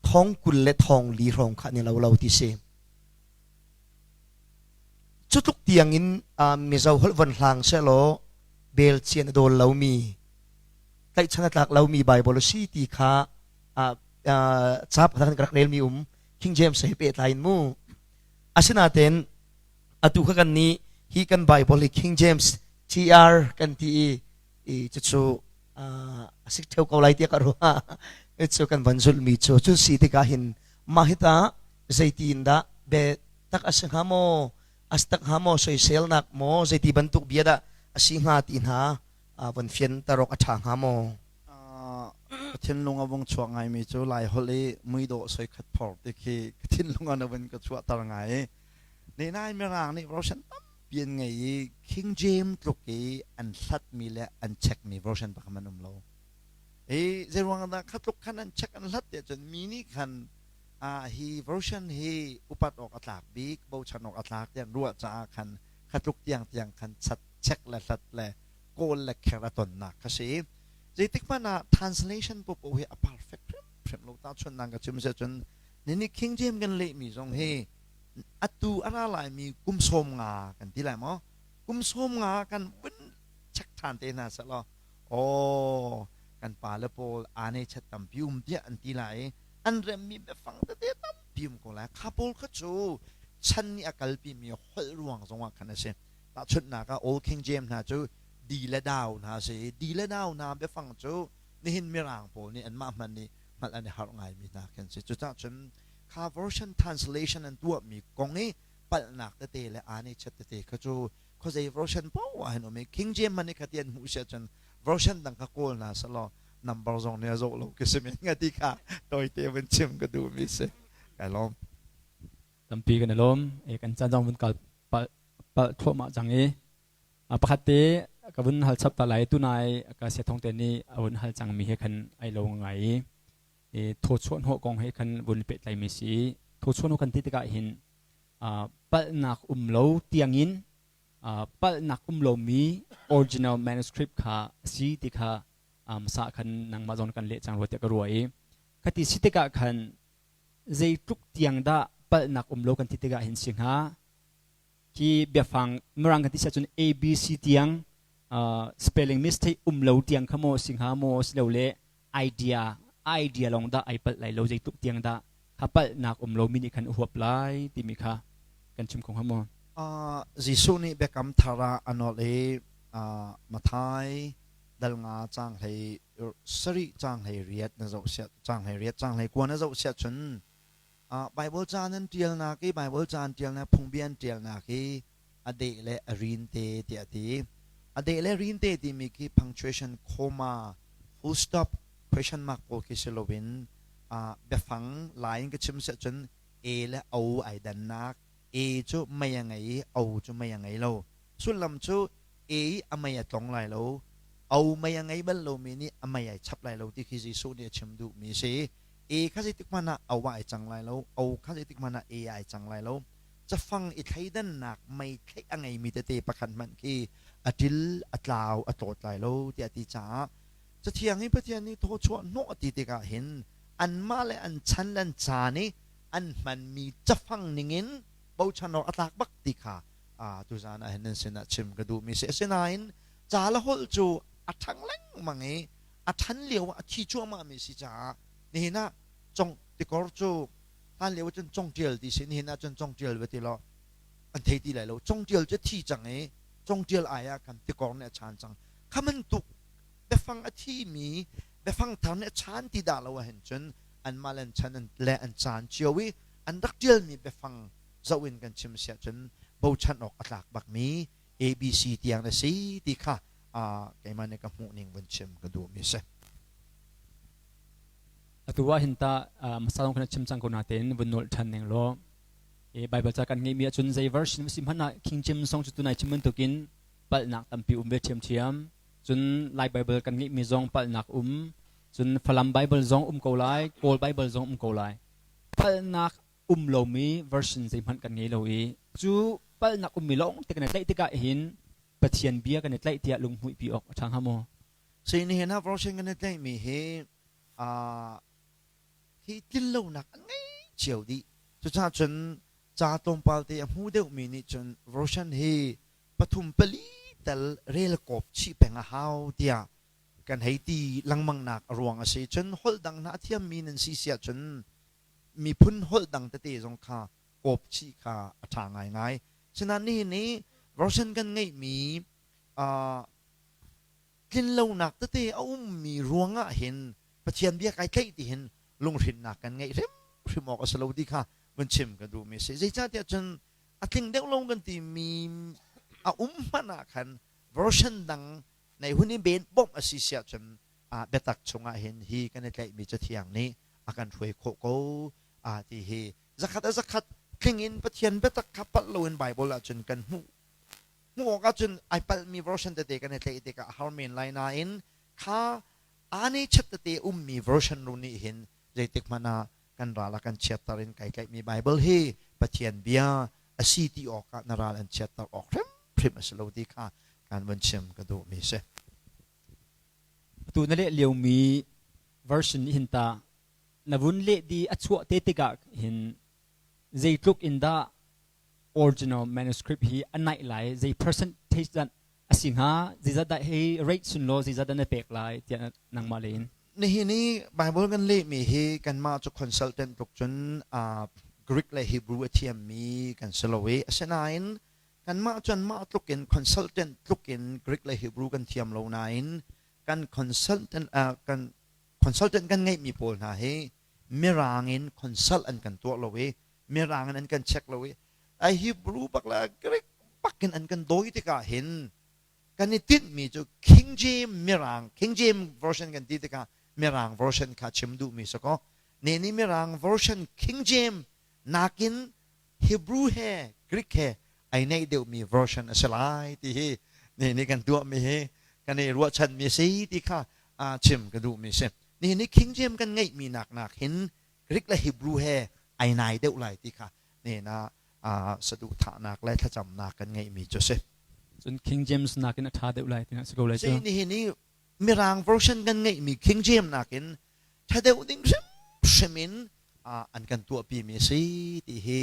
thong 20 le thong li hrawng kha an i lo lo ti si. Cu tluk tiang in Mizo holh von hlang sehlaw bel cian a dawl lomi, tlaihchan a tlak lomi Bible a si ti kha ca pakhat kan rak relmi um King James he pehtlai in mu. Asinain atu kha kan nih hi kan Bible hi King James TR kan ti i cucu a si ṭheo ko lai tiah ka ruah. Cu kan van zulhmi cu cu si tikah hin mah hi ta zeitin dah be tak a si hnga maw a si tak hnga maw soiselnak maw zeiti bantuk bia dah a si hnga ti hna von fianter awk a ṭha hnga maw? Ka thinlung a vung chuak ngaimi cu Lai holh i muidawh soikhat phor ti khi ka thinlung ah na vun ka chuahter ngai i Nain Mirang nih version tampi an ngei i King James tluk i an hlatmi le an checkmi version pakhat an um lo. I zeiruang dah kha tluk khan an check an hlat tiah cun mi nih khan hi version hi upat awk a tlak bik, bochan awk a tlak tiah an ruah caah khan kha tluk tiangtiang khan chat check le hlat le kawl le kher a tonnak kha si. Zeitik hmanh ah translation popo hi a perfect hrimhrim lo tahchunhnak ka chim cun nini King James kan lehmi zong hi atu a ra laimi kum 50 kan ti lai maw kum 50 kan vun check ṭhan te hna seh law aw kan pa le pawl aa ne chat tampi um tiah an ti lai i an remmi biafang tete tampi um ko lai kha pawl kha cu chan nih a kalpimi holh ruang zongah khan a si tahchunhnak ah Old King James hna cu di le dau hna si i di le dau hna biafang cu nihin mirang pawl nih anmah hmanh nih hngalh an i harh ngaimi hna khi an si cucaah cun kha version translation an tuahmi kong i palhnak tete le aa ne chat tete kha cu khuazei version poah ah hin um i King James hmanh nih kha ti an hmuh si ahcun version dang kha kawl hna selaw number zong nih a zoh lo khi si men nga ti kha tawite vun chim ka duhmi si kai lawm Tampi kan i lawm. Kan caan zong vun kal palh thluahmah cang i pakhat te. Ka vun hal chap ta lai. Tunai ka sia thong te nih a vun hal cangmi he khan ai lo ngai i thawchuah hnawh kong he khan vun pehtlai mi si. Thawchuah hnawh kan ti tikah hin palhnak um lo tiangin palhnak um lomi original manuscript kha a si ti kha sa khan nangmah zong kan leh cang rua tiah ka ruah i khati si tikah khan zeitluk tiang dah palhnak um lo kan ti tikah hin si hnga? Hi biafang Mirang kan ti siah cun ABC tiang spelling mistake um lo tiang kha maw si hnga maw silole idea idea lawng dah ai palh lai lo, zeitluk tiang dah kha palhnak um lo mi nih khan a huap lai timi kha kan chim kho hnga maw? Jesuh nih biakam thar ah a nolh i Matthai dal nga caang 17 caang 18 na zoh siah caang 18 caang 19 na zoh siah cun Bible ca nan ṭialnak i Bible ca an ṭialnak phungbia an ṭialnak hi a deh le a rin te tiah a ti. A deh le rin te timi khi punctuation, comma, full stop, question mark pawl khi si loin biafang lai in ka chim siah cun A le O ai dannak. A cu mei a ngei i O cu mei a ngei lo. Sullam cu A i a mei a tlong lai lo, O mei a ngei bal lomi nih a mei ai chap lai lo ti khi Jesuh nih a chim duhmi a si. A kha zeitik hmanh ah O ah ai cang lai lo, O kha zeitik hmanh ah A ah ai cang lai lo. Cafang i thleidannak meithlei a ngeimi tete pakhat hmanh khi a ṭil, a tlau, a tlawt lai lo tiah a ti caah Cathiang i Pathian nih thawchuah hnawh a ti tikah hin anmah le an chan le an caan i an hmanmi cafang ningin bochan awk a tlak bak ti kha tuzaan ah hin nan sinah chim ka duhmi si. Asinain ca le holh cu a ṭhang lengmang i a ṭhan lio ah a thi cuahmahmi si caah nihin ah cong tikor cu hlan lio ah cun congṭial ti si, nihin ah cun congṭial va ti law an thei ti lai lo. Congṭial cu a thi cang i congṭial ai ah khan tikor nih a chaan cang. Kha bantuk biafang a thimi biafang thar nih a chaan ti dah lo ahhin cun anmah le an chan le an caan cio i an rak ṭialmi biafang zoh in kan chim si ahcun bochan awk a tlak bakmi ABC tiang na si ti kha keimah nih ka hmuh ning vun chim ka duhmi si. Atu ah hin ta hmasa zong khan chim cang ko natein vun nolh ṭhan ning law Bible ca kan ngeihmi ahcun zei version si hmanh ah King James zong cu tunai chim bantukin palhnak tampi um ve ṭhiamṭhiam. Cun Lai Bible kan ngeihmi zong palhnak um. Cun Falam Bible zong um ko lai, Kawl Bible zong um ko lai. Palhnak um lomi version zeihmanh kan ngei lo i cu palhnak ummi lawng te kan i tlaih tikah hin Pathian bia kan i tlaih tiah lunghmuihpi awk a ṭha hnga maw? Sui nihin ah version kan i tlaihmi hi hi tlinlonak an ngei cio dih. Cucaah cun ca tlawmpal te a hmu deuhmi nih cun version hi pathum pali tal rel kawp chih peng a hau tiah kan hei ti lengmang nak a ruang a si. Cun holh dang hna a thiammi nan si siah cun miphun holh dang tete zong kha kawp chih kha a ṭha ngaingai. Sinain nihin i version kan ngeihmi tlinlonak tete a ummi ruangah hin Pathian bia kai tlaih ti hin lunghrinnak kan ngeih hrimhrim awk a si lo ti kha vun chim ka duhmi a si. Zeicahtiah cun a tling deuh lo kan timi a um hmanh ah khan version dang nei hun i ben bawmh a si siah cun biatak chungah hin hi kan i tlaihmi Cathiang nih a kan hruai khawh ko ti hi zakhat a zakhat tling in Pathian biatak kha palh loin Bible ahcun kan hmuh hmuh awk ahcun ai palhmi version tete kan i tlaih tikah a har men lai nain kha aa chat tete ummi version ru nih hin zeitik hmanh ah kan ral a kan chiatter in kai tlaihmi Bible hi Pathian bia a si ti awkah na ral an chiatter awk hrimhrim a si lo ti kha kan vun chim ka duhmi si. Atu na leh liomi version nih hin ta na vun leh di a chuah te tikah hin zeitluk in dah original manuscript hi a naih lai, zei percentage dan a si hnga, zeizat dah hei rate sun law zeizat dah na pek lai tiah nangmah lei in? Nihin i Bible kan lehmi hi kanmah cu consultant tluk cun Greek le Hebrew a thiammi kan si lo i asinain kanmah cu anmah tluk in consultant tluk in Greek le Hebrew kan thiam lo nain kan consultant kan consultant kan ngeihmi pawl hna hi Mirang in consult an kan tuah lo i Mirang in an kan check lo i a Hebrew bak le Greek bak in an kan dawi tikah hin kan i tinhmi cu King James Mirang, King James version kan ti tikah Mirang version kha chim duhmi si kaw ne nih Mirang version King James nakin Hebrew he Greek he ai neih deuhmi version a si lai ti hi. Ni ni kan tuahmi hi kan i ruahchanmi si ti kha chim ka duhmi si. Nihin ni King James kan ngeihmi nak nak hin Greek le Hebrew he ai nai deuh lai ti kha nihin ah saduhthahnak le thlacamnak kan ngeihmi cu si. Cun King James nakin a ṭha deuh lai ti si ko lai cu. Nihin ni Mirang version kan ngeihmi King James nakin ṭha deuh ding hrimhrim in an kan tuahpimi si ti hi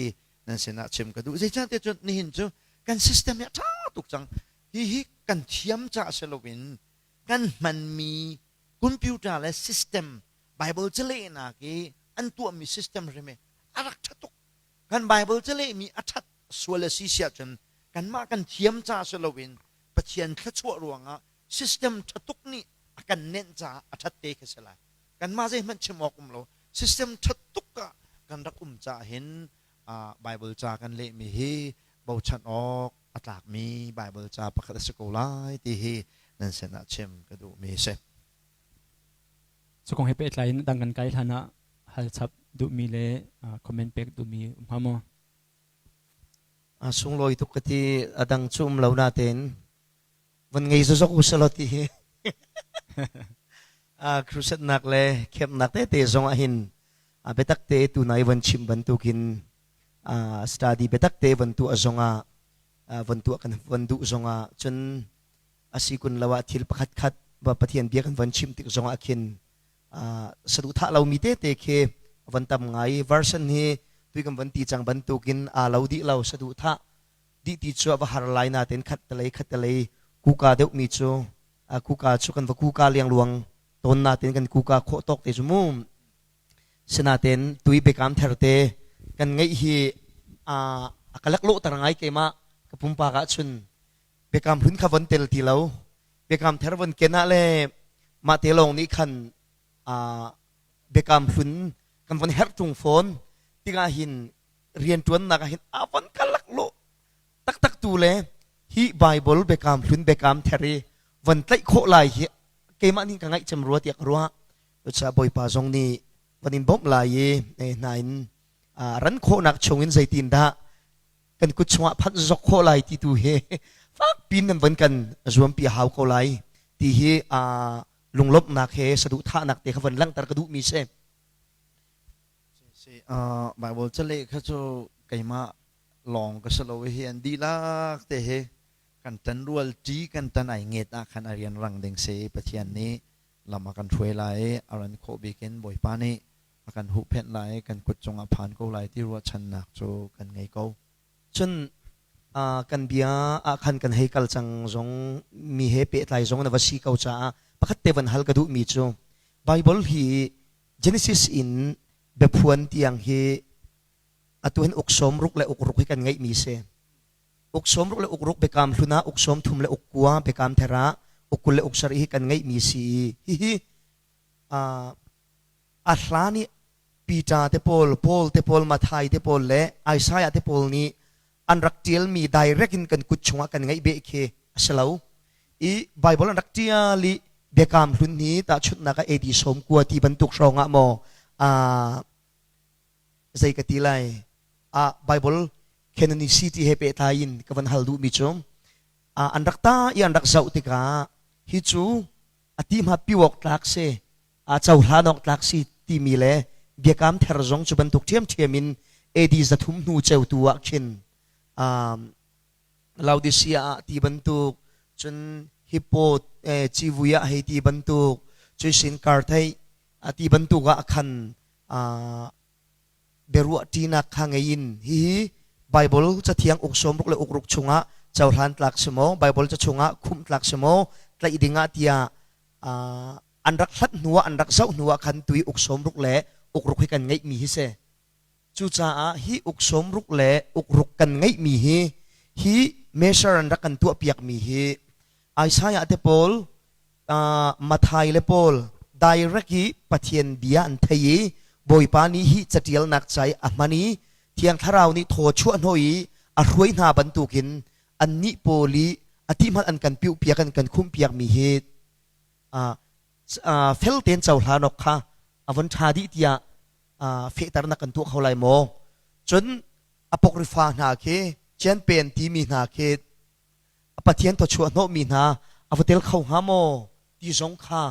nan sinah chim ka duh. Zeicahtiah cun nihin cu kan system hi a ṭha tuk cang. Hihi kan thiam caah si loin kan hmanmi computer le system Bible calehnak i an tuahmi system hrim hi a rak ṭha tuk. Kan Bible calehmi a ṭhat sual a si siah cun kanmah kan thiam caah si loin Pathian thluachuah ruangah system ṭha tuk nih a kan nenh caah a ṭhat te khi si lai. Kanmah zeihmanh chim awk um lo. System ṭha tuk ah kan rak um caah hin Bible ca kan lehmi hi bochan awk a tlakmi Bible ca pakhat a si ko lai ti hi nan sinah chim ka duhmi a si. Cu kong he pehtlai in dang kan kai hlan ah hal chap duhmi le comment pek duhmi um hnga maw? A sunglawi tuk ka ti a dang cu um lo natein van ngei zozok u selaw ti hi crusade nak le khemnak tete zong ah hin biatak te tu nai van chim bantukin study biatak te van tuah zong ah van tuah kan van duh zong ah cun asi kun lo ah thil pakhat khat Pathian bia kan van chim tik zong ah khin saduhthah lomi tete khi van tam ngai version hi tui kan van ti cang bantukin aa lo dih lo saduhthah dih ti cu a va har lai natein khat te lei khat te lei kuka deuhmi cu kuka cu kan va kuka liangluang tawn natein kan kuka khawh tawk te cu mu sinatein tui biakam thar te kan ngeih hi a ka laklawhter ngai keimah ka pumpak ah cun biakam hlun kha von tel ti lo biakam thar von ken ah le mah te lawng nih khan biakam hlun kan von herh tung fawn tikah hin rianṭuannak ah hin a von ka laklawh taktak tu le hi Bible biakam hlun biakam thar i von tlaih khawh lai hi keimah nih ka ngaih cem rua tiah ka ruah. Cucaah Bawipa zong nih van in bawmh lai i hna in ran khawhnak chungin zeitin dah kan kut chungah phanh zok khawh lai ti tu hi fak pin nan von kan zuampi a hau ko lai ti hi lunglawmhnak he saduhthahnak te kha von langhter ka duhmi si. Si, Bible caleh kha cu keimah lawng ka si lo hi an dihlak te hi kan ṭan rual ṭi kan ṭan ai nget ah khan a rian rang ding si Pathian nih lam a kan hruai lai i a ran khawh bik in Bawipa nih a kan huhphenh lai kan kut cungah phan ko lai ti ruahchannak cu kan ngei ko. Cun kan bia ah khan kan hei kal cang zong mi he pehtlai zong na va si ko caah pakhat te van hal ka duhmi cu Bible hi Genesis in biaphuan tiang hi atu hin uk sawm ruk le uk ruk hi kan ngeihmi si. Uk sawm ruk le uk ruk biakam hlun ah uk sawm thum le uk kua biakam thar ah uk 20 le uk sarih hi kan ngeihmi si. Hihi a hlan i Peter te pawl, Paul te pawl, Matthai te pawl le Isaiah te pawl nih an rak ṭialmi direct in kan kut chungah kan ngeih beh khi a si lo. I Bible an rak ṭial i Biakam Hlun hi tahchunhnak ah AD 90 ti bantuk hrawng ah maw zei ka ti lai ah Bible canonicity he pehtlai in ka van hal duhmi cu an rak ta i an rak zoh tikah hi cu a ti hma piwok tlak si a cohlan awk tlak si timi le biakam ther zong cu bantuk ṭhiamṭhiam in AD 300 hnu ceutu ah khin Laodicea ah ti bantuk cun Hippo civui ah hei ti bantuk cuisin karthei ti bantuk ah khan biaruah ṭinak kha ngei in hihi Bible cathiang uk sawmruk le uk ruk chungah cohlan tlak si maw Bible ca chungah khumh tlak si maw tlaih dingah tiah an rak hlat hnuah an rak zoh hnuah khan tui uk sawmruk le uk ruk hi kan ngeihmi hi si. Cucaah hi uk sawmruk le uk ruk kan ngeihmi hi hi measure an rak kan tuahpiakmi hi Isaiah te pawl Matthai le pawl direct i Pathian bia an thei i Bawipa nih hi catialnak ca i a hman i Thiang Thlarau nih thaw chuah hnawh i a hruai hna bantukin annih pawl i a ti hmanh an kan piuhpiak an kan khumhpiakmi hi fel tein cohlan awk kha a von ṭha dih tiah fehternak kan tuah kho lai maw? Cun apokrifa hna khi Cianpen timi hna khi Pathian thawchuah hnawhmi hna a va tel kho hnga maw ti zong kha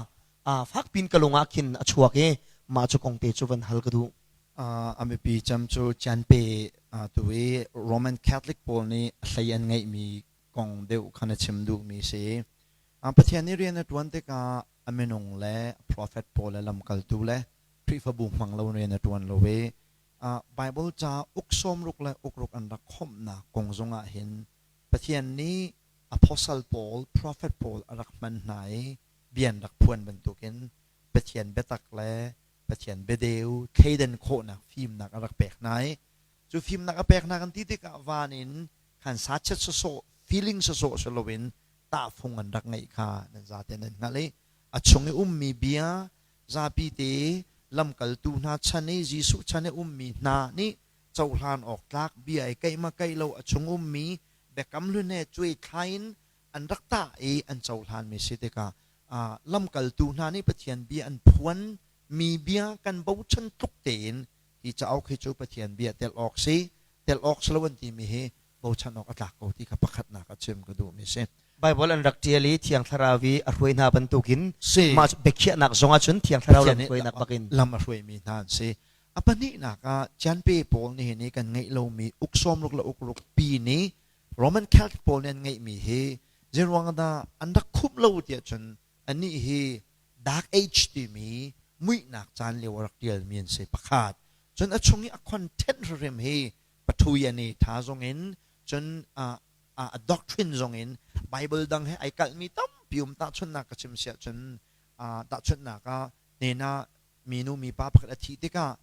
fakpin ka lung ah khin a chuak i mah cu kong te cu van hal ka duh. A mipi cem cu Cianpe tu i Roman Catholic pawl nih a hlei an ngeihmi kong deuh khan a chim duhmi si. Pathian nih rian a ṭuan tikah a minung le a prophet pawl le lamkaltu le Khrihfabu hmang lo rian a ṭuan lo i Bible ca uk sawmruk le ukruk an rak khawmhnak kong zongah hin Pathian nih apostle pawl, prophet pawl a rak hman hna i bia an rak phuan bantukin Pathian biatak le Pathian biadeu thleidan khawhnak fimnak a rak pek hna i cu fimnak a pek hna kan ti tikah van in khan sachet sawsawh feeling sawsawh si loin tahfung an rak ngeih kha nan zate nan hngalh i a chung i ummi bia zapi te lamkaltu hna chan i Jesuh chan i ummi hna nih cohlan awk tlak bia i keih ma keih lo a chung ummi biakam hlun he cuai thlai in an rak tah i an cohlanmi si tikah lamkaltu hna nih Pathian bia an phuan mi bia kan bochan tluk tein hi cauk hi cu Pathian bia tel awk si tel awk si lo an timi hi bochan awk a tlak ko ti kha pakhatnak a chim ka duhmi si. Bible an rak ṭial i Thiang Thlarau i a hruai hna bantukin mah biakhiahnak zong ahcun Thiang Thlarau lam hruainak bakin lam a hruaimi hna an si. A pahnihnak ah Cianpe pawl nih hin kan ngeih lomi uk sawmruk le uk ruk pi nih Roman Catholic pawl nih an ngeihmi hi zeiruang dah an rak khumh lo tiah cun anih hi Dark Age timi muihnak caan lio a rak ṭialmi an si pakhat. Cun a chung i a content hrimhrim hi pathuyan i tha zong in cun a doctrine zong in Bible dang he ai kalhmi tampi um tahchunhnak ka chim siah cun tahchunhnak ah hnen ah minu mipa pakhat a thih tikah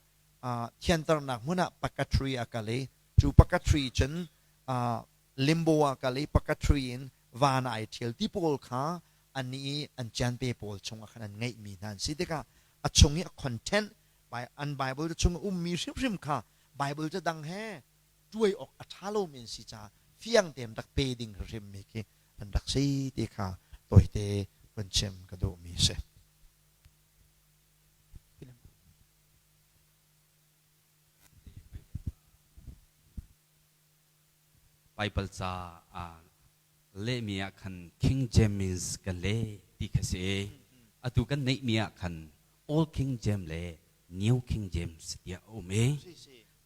thianternak hmun ah purgatory a kal i cu purgatory cun limbo ah kal i purgatory in van ah ai ṭhial ti pawl kha an i an cianpe pawl chungah khan an ngeihmi hna an si tikah a chung i a content an Bible chung a ummi hrimhrim kha Bible ca dang he ṭuai awk a ṭha lomi an si caah fiang tein rak pe ding hrimmi khi an rak si ti kha tawite vun chim ka duhmi a si. Bible ca lehmi ah khan King James kan leh ti kha si. Atu kan neihmi ah khan Old King James le New King James tiah a um i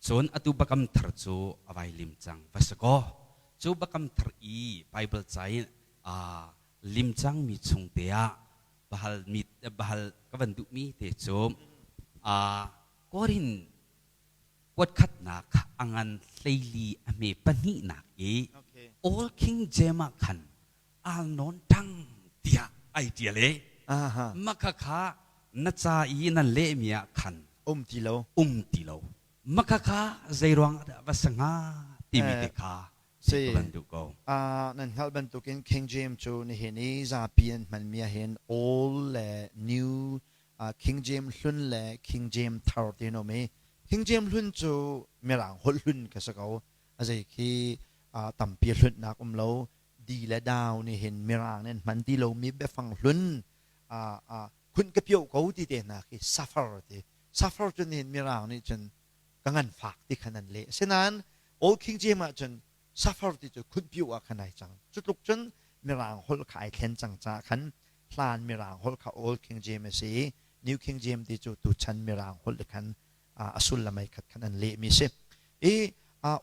cun atu Biakam Thar cu a vai lim cang va si kaw cu Biakam Thar i Bible ca in lim cangmi chung te ah bahal mi bahal ka van duhmi te cu Korin kuatkhatnak a ngan hleili a hme pahnihnak i Old King James ah khan al nawn ṭang tiah ai ṭial i maka kha na ca i nan lehmi ah khan um ti lo um ti lo maka kha zeiruang ah dah va si hnga timi te kha Si. ka van duh ko. Nan hngalh bantukin King James cu nihin i zapi an hmanmi ahhin Old le New King James hlun le King James thar ti an um i King James hlun cu Mirang holh hlun kha si ko. A zei khi tampi hlunhnak um lo. Di le dau nih hin Mirang nih an hman ti lomi biafang hlun khunh ka pioh ko ti te hna khi suffer ti. Suffer cu nihin Mirang nih cun ka nganfak ti khan an leh. Asinain Old King James ahcun suffer ti cu khunhpiu ah khan ai cang. Cu tluk cun Mirang holh kha ai thlen cang caah khan hlan Mirang holh kha Old King James a si i New King James ti cu tuchan Mirang holh khan a sullam ai khat khan an lehmi a si. I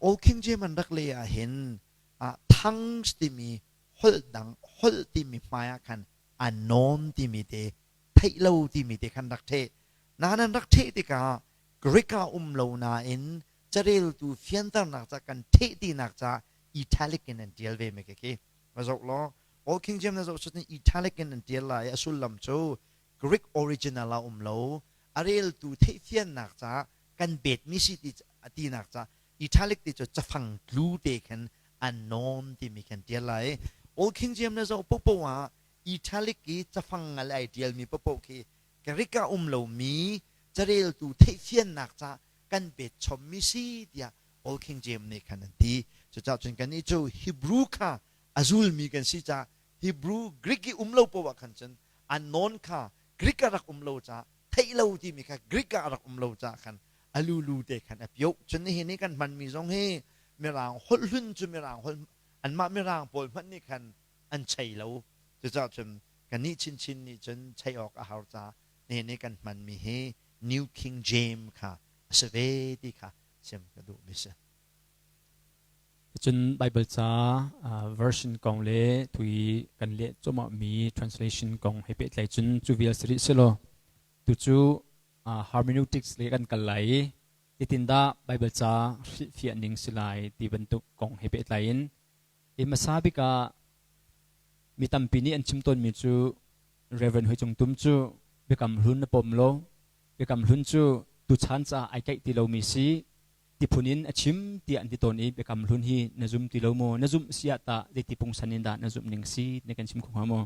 Old King James an rak leh ahhin tongues timi holh dang holh timi hmai ah khan unknown timi te theih lo timi te khan rak ṭheh. Nain an rak ṭheh tikah Greek ah um lo nain careltu fianternak ca kan ṭheh tinak ca italic in an ṭial ve mi khi va zoh law Old King James na zoh cun italic in an ṭial lai i a sullam cu Greek original ah um lo a reltu theihfiannak ca kan betmi si ti tinak ca italic ti cu cafang tlu te khan unknown timi khan ṭial lai Old King James na zoh popo ah italic i cafang ngal ai ṭialmi popo khi Greek ah um lomi careltu theihfiannak ca kan bet chommi si tiah Old King James nih khan an ti. Cucaah cun kannih cu Hebrew kha a zulmi kan si caah Hebrew Greek i um lo poah khan cun unknown kha Greek ah rak um lo caah theih lo timi kha Greek ah rak um lo caah khan a lulu te khan a pioh. Cun nihin i kan hmanmi zong hi Mirang holh hlun cu Mirang holh Anmah Mirang pawl hmanh nih khan an chei lo. Cucaah cun kannih chinchin nih cun chei awk a har caah nihin i kan hmanmi hi New King James kha a si ve ti kha chim ka duhmi si. Cun Baibal ca version kong le tui kan leh cuahmahmi translation kong he pehtlai cun cu vial si rih selaw tucu hermeneutics le kan kal lai i zeitindah Baibal ca hrilhfiah ning si lai ti bantuk kong he pehtlai in hi hmasa bik ah mi tampi nih an chim tawnmi cu Reverend Hoi Cung Tum cu Biakam Hlun na pom lo Biakam Hlun cu tuchan caah ai kaih ti lomi si ti phun in a chim tiah an ti tawn i Biakam Hlun hi na zum ti lo maw na zumh si ah tah zeiti pungsan in dah na zumh ning si na kan chim kho hnga maw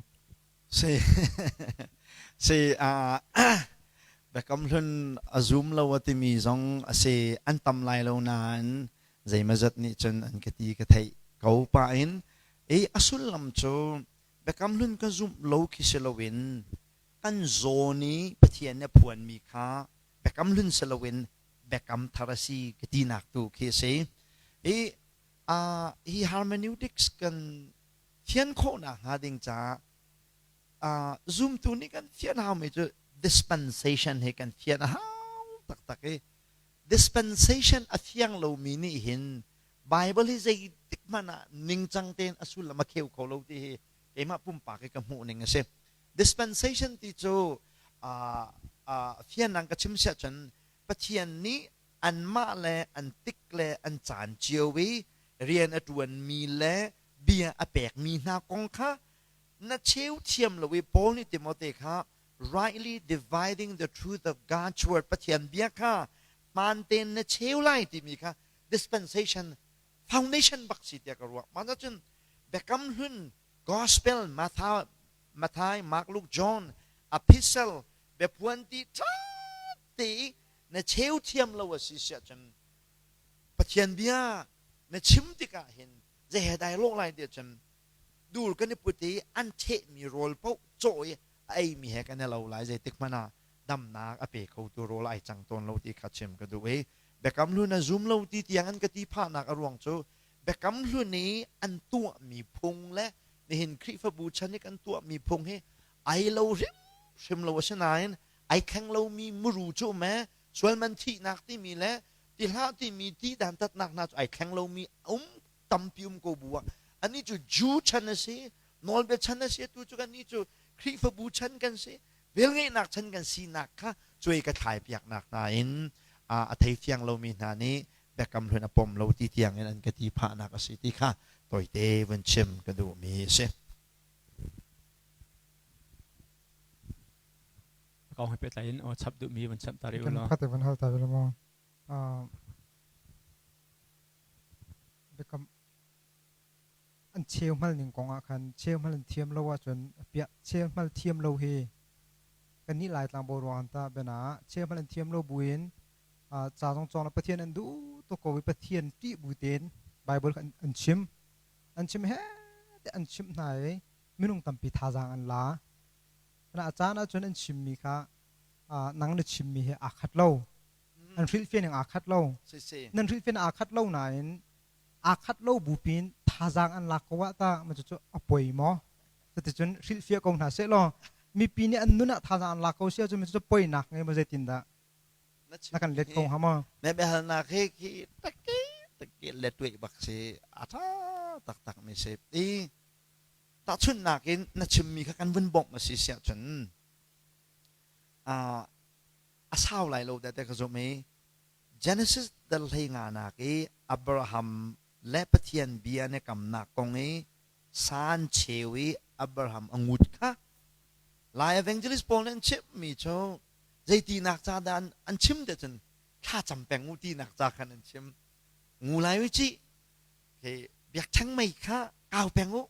Si si Biakam Hlun a zum lo a timi zong a si an tam lai lo nain zeimazat nih cun an ka ti ka theih ko pah in i a sullam cu Biakam Hlun ka zumh lo khi si loin kan zawn i Pathian nih a phuanmi kha Biakam Hlun si loin Biakam Thar a si ka tinak tu khi a si. I hi hermeneutics kan fian khawhnak hnga ding caah zumtu nih kan fian haumi cu dispensation he kan fian a hau taktak i dispensation a fiang lomi nih hin Bible hi zeitik hmanh ah ningcang tein a sullam a kheu kho lo ti hi keimah pumpak i ka hmuh ning a si. Dispensation ti cu fianang ka chim siah cun Pathian nih anmah le an tik le an caan cio i rian a ṭuanmi le bia a pekmi hna kong kha na cheu thiam lo i Paul nih Timote kha rightly dividing the truth of God's word Pathian bia kha hmaan tein na cheu lai timi kha dispensation foundation bak si tiah ka ruah. Mah cun Biakam Hlun Gospel Matthew, Matthai, Mark, Luke, John, Epistle biaphuan ti ṭha te na cheu thiam lo a si siah cun Pathian bia na chim tikah hin zei he dai lawh lai tiah cun dur kan i put i an ṭhehmi rawl paoh cawh i a eimi he kan i lo lai zeitik hmanh ah damnak a pe khotu rawl ai cang tawn lo ti kha chim ka duh i Biakam Hlun a zum lo ti tiang an ka ti phahnak a ruang cu Biakam Hlun i an tuahmi phung le nihin Khrihfabu chan i kan tuahmi phung hi ai lo hrimhrim lo asinain ai thleng lomi muru cu um ee sualman thihnak timi le ti hlah timi ti dantatnak hna cu ai thleng lomi um tampi um ko bu ah anih cu Jew chan a si nawlbia chan a si atu cu kannih cu Khrihfabu chan kan si velngeihnak chan kan sinak kha cuai ka thlai piaknak hna in a thei fiang lomi hna nih biakam hlun a pom lo ti tiang in an ka ti phahnak a si ti kha tawite vun chim ka duhmi a si. Kong he pehtlai in aw chap duhmi vun chap ta rih u law. Kan pakhat vun hal ta ve maw? Biakam an cheu hmal ning kong ah khan cheu hmal an thiam lo ahcun piah cheu hmal thiam lo hi kannih Laitlang boruak ta bena cheu hmal an thiam lo buin ca zong cawng Pathian an duh tuk ko i Pathian ṭih bu tein Bible an, an chim an chim he te an chimh hna i minung tampi thazaang an la na a caan ahcun an chimmi kha nang na chimmi he aa khat lo an hrilhfiah ning aa khat lo nan hrilhfiah aa khat lo nain aa khat lo bu pin thazaang an lak ko ah ta ma cu a poi maw cuticun hrilhfiah ko hna seh law mipi nih an nun ah thazaang an lak ko si ahcun cu poinak ngei maw zeitin dah na kan let ko hnga maw na biahalnak hi khi takki takki let bak si a tha taktak mi si i tahchunhnak in na chimmi kha kan vun bawmh a si siah cun a sau lai lo te ka zumh i Genesis dal hlei nganak i Abraham le Pathian bia ne kamnak kong i san cheu i Abraham a ngut kha Lai evangelist pawl nih an chimmi cu zeitinak ca dah an chim te cun thla cam peng u tinak ca khan an chim ngu lai u ci biakṭheng mei kha kau peng u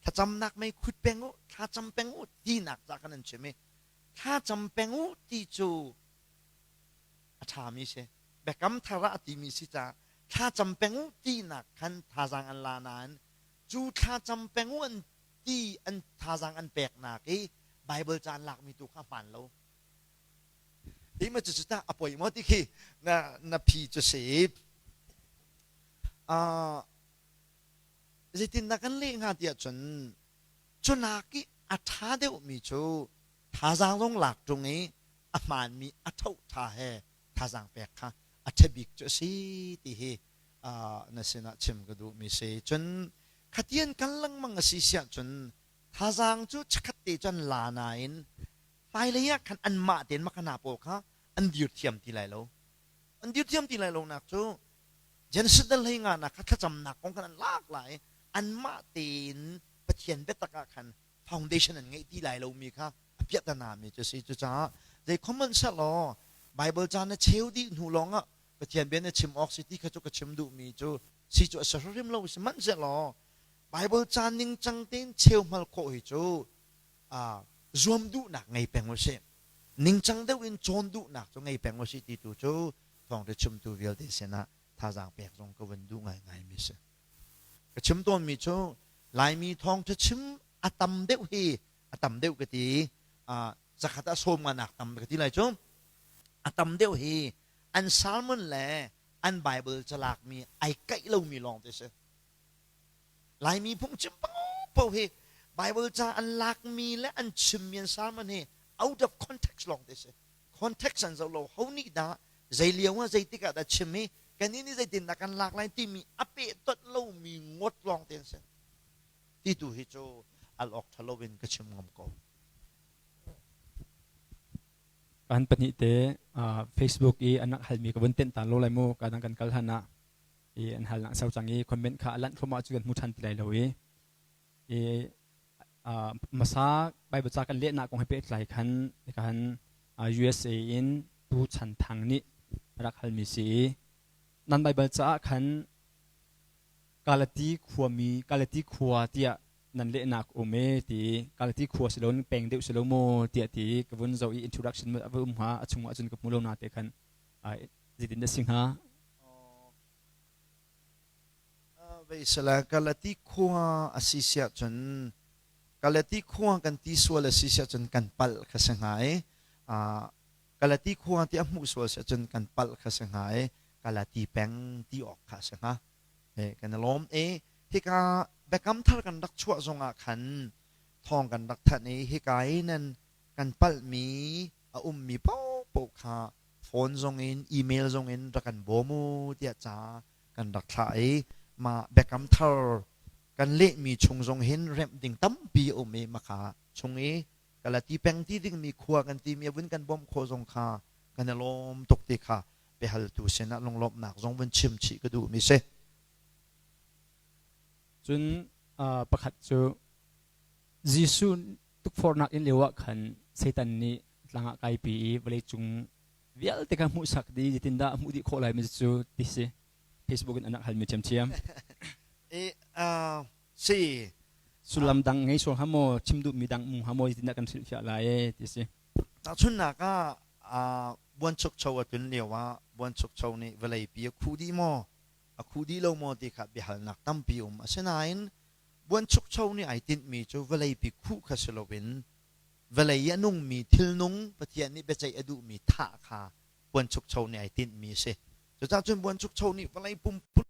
thlacamnak mei khut peng u thlacam peng u tinak ca khan an chim i thlacam peng u ti cu a ṭhami si biakam thar ah a timi si caah thlacam peng u tinak khan thazaang an la nain cu thlacam peng u an ti an thazaang an peknak i Bible ca an lakmi tu kha hmaan lo ti ma cu tah a poi maw ti khi na na phi cu si. Zeitindah kan leh hnga tiah cun cunak i a ṭha deuhmi cu thazaang zong lak ṭung i a hmaanmi a ṭhohṭha he thazaang pek kha a ṭha bik cu a si ti hi na sinah chim ka duhmi si. Cun khatian kal lengmang a si siah cun thazaang cu chikkhat te cun la nain hmailei ah khan anmah tein makana pawl kha an dir thiam ti lai lo. An dir thiam ti lai lonak cu Genesis dal hlei nga nak kha thlacamnak kong khan an lak lai anmah tein Pathian biatak ah khan foundation an ngeih ti lai lomi kha a piahtana mi cu si. Cucaah zei common sehlaw Bible ca na cheu dih hnu lawngah Pathian bia na chim awk si ti kha cu ka chim duhmi cu si cu a si hrim lo sihmanhsehlaw Bible ca ningcang tein cheu hmal khawh hi cu zuam duhnak ngei peng usih. Ningcang deuh in cawn duhnak cu ngei peng usih ti tu cu thawngṭha chimtu vialte sinah thazaang pek zong ka vun duh ngaingaimi si. Ka chim tawnmi cu Laimi thawngṭha chim a tam deuh hi a tam deuh ka ti zakhat ah sawm nga nak tam ka ti lai cu a tam deuh hi an sermon le an Bible calakmi ai kaih lomi lawng te si. Laimi phungchim paohpaoh hi Bible ca an lakmi le an chimmi an sermon hi out of context lawng te si. Context an zoh lo. Ho nih dah zei lio ah zeitik ah dah chim i kannih nih zeitindah kan lak lai timi a pehtonh lomi ngawt lawng te an si. Ti tu hi cu al awk ṭha lo in ka chim ngam ko. Kan pahnih te Facebook i an rak halmi ka vun tenh ta lo lai mu ka dang kan kal han ah i an hal nak sau cang i comment kha a lanh thluahmah cu kan hmu ṭhan ti lai lo i i hmasa Bible ca kan lehnak kong he pehtlai khan khan USA in Pu Chan Thang nih rak halmi si i nan Bible caah khan Kalati khuami Kalati khua tiah nan lehnak um e ti Kalati khua si lo peng deuh si lo maw tiah ti ka vun zoh i introduction a va um hnga a chungah cun ka hmu lo na te khan zeitin dah si hnga? Veisala Galati khua a si siah cun Galati khua kan ti sual a si siah cun kan palh kha si hnga i Galati khua ti a hmuh sual siah cun kan palh kha si hnga i Galati peng ti awk kha a si hnga. Kan i lawm i hika biakam thar kan rak chuah zongah khan thawng kan rak thanh i hika i nan kan palhmi a ummi paohpaoh kha phone zongin email zongin rak kan bawm u tiah ca kan rak thlah i mah biakam thar kan lehmi chung zong hin remh ding tampi a um i maka chung i Galati peng ti dingmi khua kan timi a vun kan bawmh khawh zong kha kan i lawm tuk ti kha biahaltu sinah lunglawmhnak zong vun chim chih ka duhmi si. Cun pakhat cu Jesuh tukforhnak in lio ah khan Satan nih tlang ah kaipi i vawleicung vialte kha hmuhsak dih zeitindah a hmuh dih khawh lai mi cu ti si Facebook in an rak halmi ṭhiamṭhiam. E, uh, si. Sullam dang ngei sual hnga maw chim duhmi dang um hnga maw zeitindah kan hrilhfiah lai e ti si. Tahchunhnak ah uh, buanchukcho a tlun lio ah buanchukcho nih vawleipi a khuh dih maw a khuh dih lo maw ti kha biahalnak tampi um asinain buanchukcho nih ai tinhmi cu vawleipi khuh kha si loin vawlei i a nungmi thilnung Pathian nih biaceih a duhmi thah kha buanchukcho nih ai tinhmi a si. Cucaah cun buanchukcho nih vawlei pumpuluk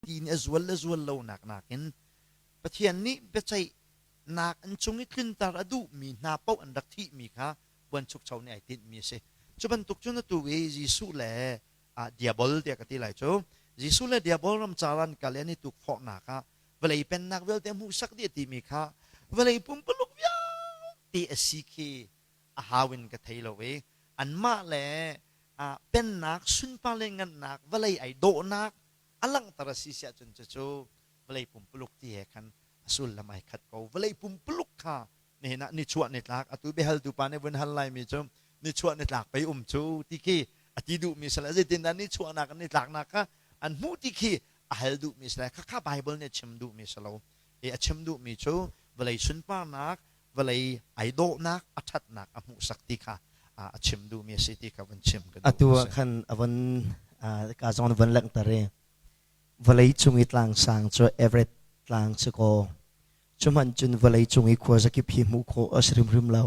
ti nih a zual le zual lonak nakin Pathian nih biaceihnak an cung i tlunter a duhmi hna paoh an rak thihmi kha buanchukcho nih ai tinhmi a si. Cu bantuk cun atu i Jesuh le diabol tiah ka ti lai cu Jesuh le diabol ramcar an kal i an i tukforhnak ah vawlei pennak vialte hmuhsak dih a timi kha vawlei pumpuluk vialte a si khi a hau in ka thei lo i anmah le pennak sunpar le ngannak vawlei ai dawhnak a langhter a si siah cun cucu vawlei pumpuluk ti he khan a sullam ai khat ko vawlei pumpuluk kha nihin ah nichuah nitlak atu biahaltu pa nih vun hal laimi cu nichuah nitlak pei um cu ti khi a ti duhmi si le zeitindah nichuahnak nitlaknak kha an hmuh ti khi a hal duhmi si le khakha Bible nih a chim duhmi si lo i a chim duhmi cu vawlei sunparnak vawlei ai dawhnak a ṭhatnak a hmuhsak ti kha a chim duhmi a si ti kha vun chim ka duh atu ah khan a von ka zong von langhter i vawlei cung i tlang sang cu Everett tlang si kaw cu hmanh cun vawlei cung i khua zakip hi hmuh khawh a si hrimhrim lo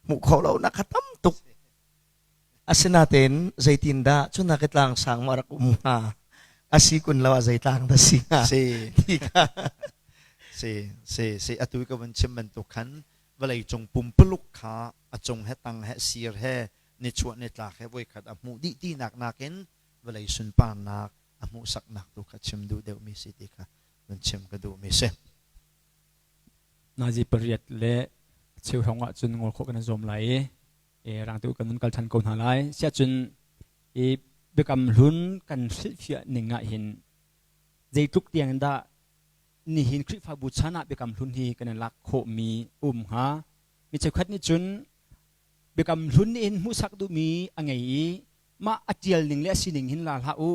hmuh khawh lo nak kha tam tuk Asinain zeitindah cunak i tlang sang maw a rak um hnga? A si kun lo ah zei tlang dah si hnga? Si. Ti kha. Si si si atu ka vun chim bantuk khan vawlei cung pumpuluk kha a cung he tang he sir he nichuah nitlak he voikhat a hmuh dih tinak nakin vawlei sunparnak a hmuhsaknak tu kha chim duh deuhmi si ti kha vun chim ka duhmi si. Nazi pariat le cheu hrawng ah cun ngol khawh kan i zuam lai i rangte kan vun kal ṭhan ko hna lai. Siahcun i biakam hlun kan hrilhfiah ning ah hin zeitluk tiang in dah nihin Khrihfabu chan ah biakam hlun hi kan i lak khawhmi um hnga? Mi cheukhat nih cun biakam hlun nih hin hmuhsak duhmi a ngei i mah a ṭial ning le a sining hin la hlah u,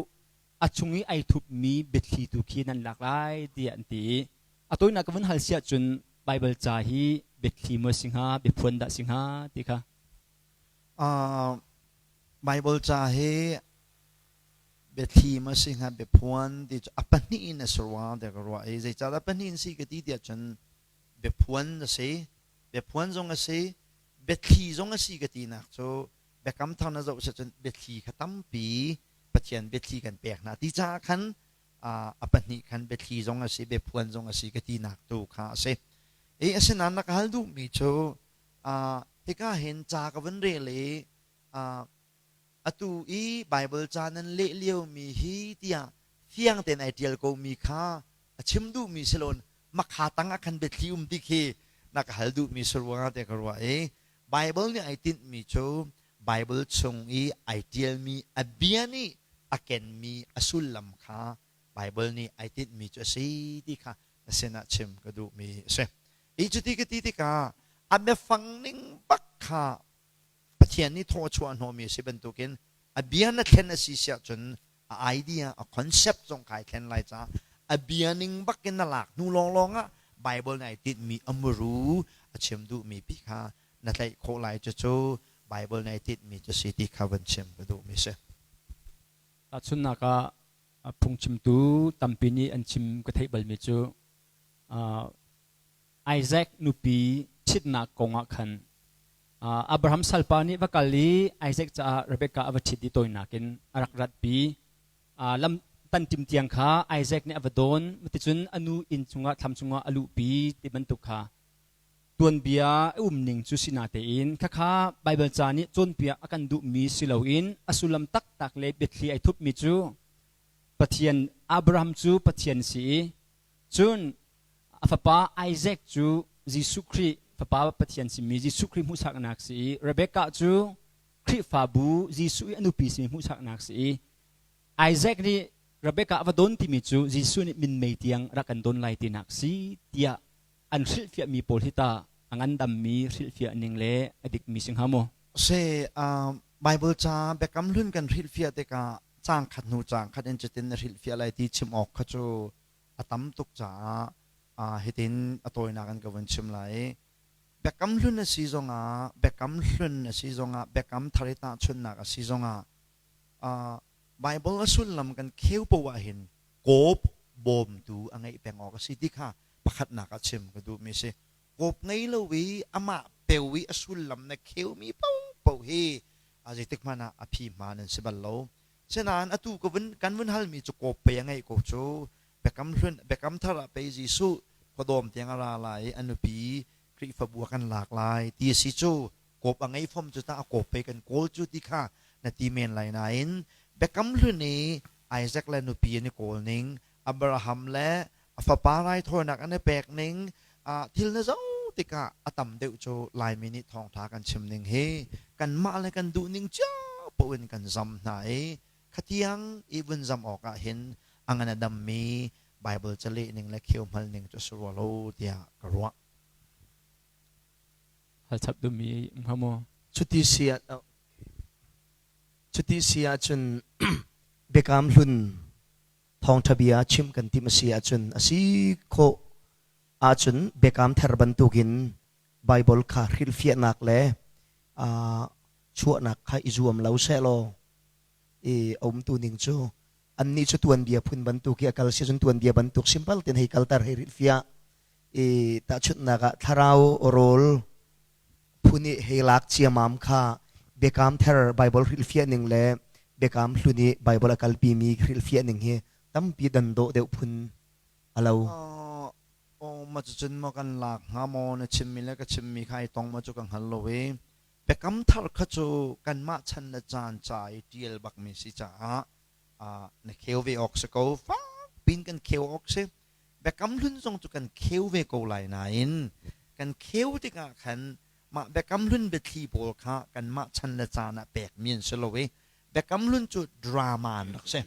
a chung i ai thupmi biathli tu khi nan lak lai tiah an ti i a tawinak ka vun hal siah cun Baibal ca hi biathli maw si hnga biaphuan dah si hnga ti kha. Baibal ca hi biathli maw si hnga biaphuan ti cu a pahnih in a si rua tiah ka ruah i zeicahdah pahnih in si ka ti tiah cun biaphuan a si biaphuan zong a si biathli zong a si ka tinak cu biakam thar na zoh si cun biathli kha tampi Pathian biathli kan pek hna ti caah khan a pahnih khan biathli zong a si biaphuan zong a si ka tinak tu kha a si. I asinain na ka hal duhmi cu hika hin ca ka vun rel i atu i Baibal ca nan leh liomi hi tiah fiang tein ai ṭial komi kha a chim duhmi si loin makha tang ah khan biathli um ti khi na ka hal duhmi si ruangah tiah ka ruah i Baibal nih ai tinhmi cu Baibal chung i ai ṭialmi a bia nih a kenmi a sullam kha Baibal nih ai tinhmi cu a si ti kha na sinah chim ka duhmi a si. I cuti ka ti tikah a biafang ning bak kha Pathian nih thaw a chuah hnawhmi a si bantukin a bia na thlen a si siah cun a idea, a concept zong kai thlen lai caah a bia ning bak in na lak hnu lawnglawng ah Bible nih ai tinhmi a muru a chim duhmi pi kha na tlaih khawh lai cucu Bible nih ai tinhmi cu si ti kha van chim ka duhmi si. Tahchunhnak ah phungchimtu tampi nih an chim ka theih balmi cu Isaac nupi ṭhitnak kong ah khan Abraham salpa nih va kal i Isaac caah Rebekah a va ṭhit i tawinak in a rak ratpi. Lam tanṭim tiang kha Isaac nih a va dawn. Cuticun a nu inn chungah thlam chungah a luhpi ti bantuk kha tuanbia a umning cu si natein khakha Baibal ca nih cawnpiak a kan duhmi si loin a sullam taktak le biathli ai thupmi cu Pathian Abraham cu Pathian si i cun a fapa Isaac cu Jesuh Khrih fapa Pathian simi Jesuh Khrih hmuhsaknak si i Rebekah cu Khrihfabu Jesuh i a nupi simi hmuhsaknak si i Isaac nih Rebekah a va don timi cu Jesuh nih minmei tiang rak kan don lai tinak si tiah an hrilhfiahmi pawl hi tah a ngandammi hrilhfiah ning le a dikmi si hnga maw? Si, Bible ca Biakam Hlun kan hrilhfiah tikah caang khat hnu caang khat in cutin na hrilhfiah lai ti chim awk kha cu a tam tuk caah hitin a tawinak in ka vun chim lai. Biakam Hlun a si zongah, Biakam Hlun a si zongah, Biakam Thar i tahchunhnak a si zongah Bible a sullam kan kheu poah hin kawp bawmtu a ngeih peng awk a si ti kha pakhatnak ah chim ka duhmi a si. Kawp ngei lo i amah peu i a sullam na kheumi paohpaoh hi a zeitik hmanh ah a phi hmaan an si bal lo. Sinain atu ka vun kan vun halmi cu kawp pei a ngeih ko cu Biakam hlun Biakam thar ah pei Jesuh khuadawm tiang a ra lai i a nupi Khrihfabu a kan lak lai ti a si cu kawp a ngei fom cu tah a kawp pei kan kawl cu ti kha na ti men lai nain Biakam hlun i Isaac le nupi an i kawl ning Abraham le a fapa raithawinak an i pek ning thil na zoh tikah a tam deuh cu Laimi nih thawngṭha kan chim ning hi kanmah le kan duh ning cio paoh in kan zam hna i khatiang i vun zam awk ah hin a ngan a dammi Bible caleh ning le kheu hmal ning cu a si rua lo tiah ka ruah. Hal chap duhmi um hnga maw? Cuti si ah cuti si ahcun biakam hlun thawngṭha bia chim kan timh a si ahcun a si khawh ahcun biakam thar bantukin Baibal kha hrilhfiahnak le chuahnak kha i zuam lo sehlaw i a umtu ning cu annih cu tuanbia phun bantuk i a kal si cun tuanbia bantuk simpal tein hei kalter hei hrilhfiah i tahchunhnak ah thlarau rawl phun i hei lak ciamam kha biakam thar Baibal hrilhfiah ning le biakam hlun i Baibal a kalpimi hrilhfiah ning hi tampi dan dawh deuh phun a lo. Aw ma cucun maw kan lak hnga maw na chimmi le ka chimmi kha ai tong maw cu ka hngal lo i biakam thar kha cu kanmah chan le caan ca i ṭial bakmi si caah na kheu ve awk si ko. Fak piin kan kheu awk si. Biakam hlun zong cu kan kheu ve ko lai nain kan kheu tikah khan mah biakam hlun biathli pawl kha kanmah chan le caan ah pekmi an si lo i biakam hlun cu drama an rak si.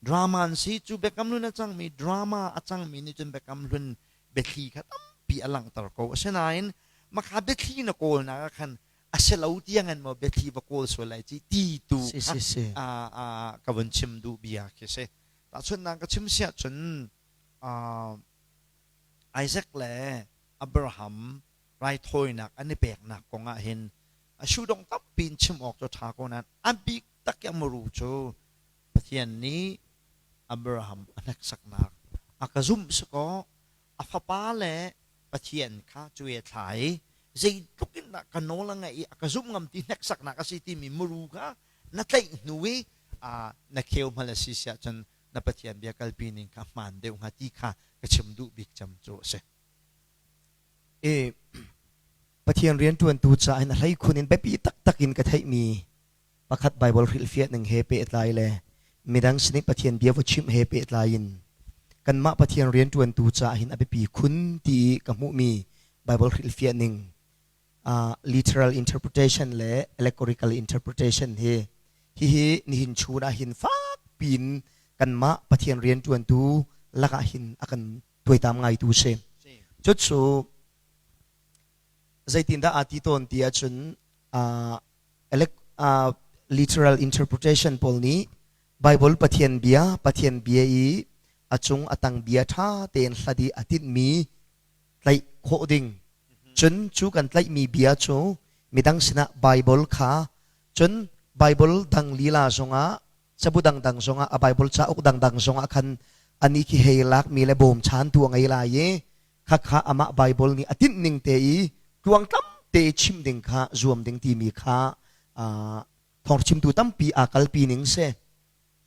Drama an si cu biakam hlun a cangmi drama a cangmi nih cun biakam hlun biathli kha tampi a langhter ko. Asinain makha biathli na kawlnak ah khan a si lo tiangin maw biathli va kawl sual lai ci ti tu Si si si. ka vun chim duh bia khi si. Tahchunhnak ka chim siah cun Isaac le Abraham raithawinak an i peknak kong ah hin a sudong tampi in chim awk cu ṭha ko nain a bik tak i a muru cu Pathian nih Abraham a hneksaknak a ka zumh si kaw a fapa le Pathian kha cuai a thla i zeitluk in dah ka nawl a ngaih i a ka zumh ngam ti hneksaknak a si timi muru kha na tlaih hnu i na kheu hmal a si siah cun na Pathian bia kalpi ning kha hmaan deuh hnga ti kha ka chim duh bik cem cu a si. E Pathian rianṭuantu caah hin a hleikhun in biapi taktak in ka theihmi pakhat Baibal hrilhfiah ning he pehtlai le midang sin i Pathian bia va chimh he pehtlai in kanmah Pathian rianṭuantu caah hin a biapi khun ti i ka hmuhmi Baibal hrilhfiah ning uh, literal interpretation le allegorical interpretation hi hihi nihin chun ah hin fak piin kanmah Pathian rianṭuantu lakah hin a kan tuaitam ngaitu si. Cucu zeitindah aa ti tawn ti ahcun uh, literal interpretation pawl nih Bible Pathian bia Pathian bia i a cung a tang bia ṭha tein hlat i a tinhmi tlaih khawh ding cun cu kan tlaihmi bia cu midang sinah Bible kha cun Bible dang lila zongah cabu dangdang zongah a Bible cauk dangdang zongah khan ani khi hei lakmi le bawmchantu a ngei lai i khakha amah Bible nih a tinh ning te i tluangtlam te chim ding kha zuam ding timi kha thawngchimtu tampi aa kalpi ning si.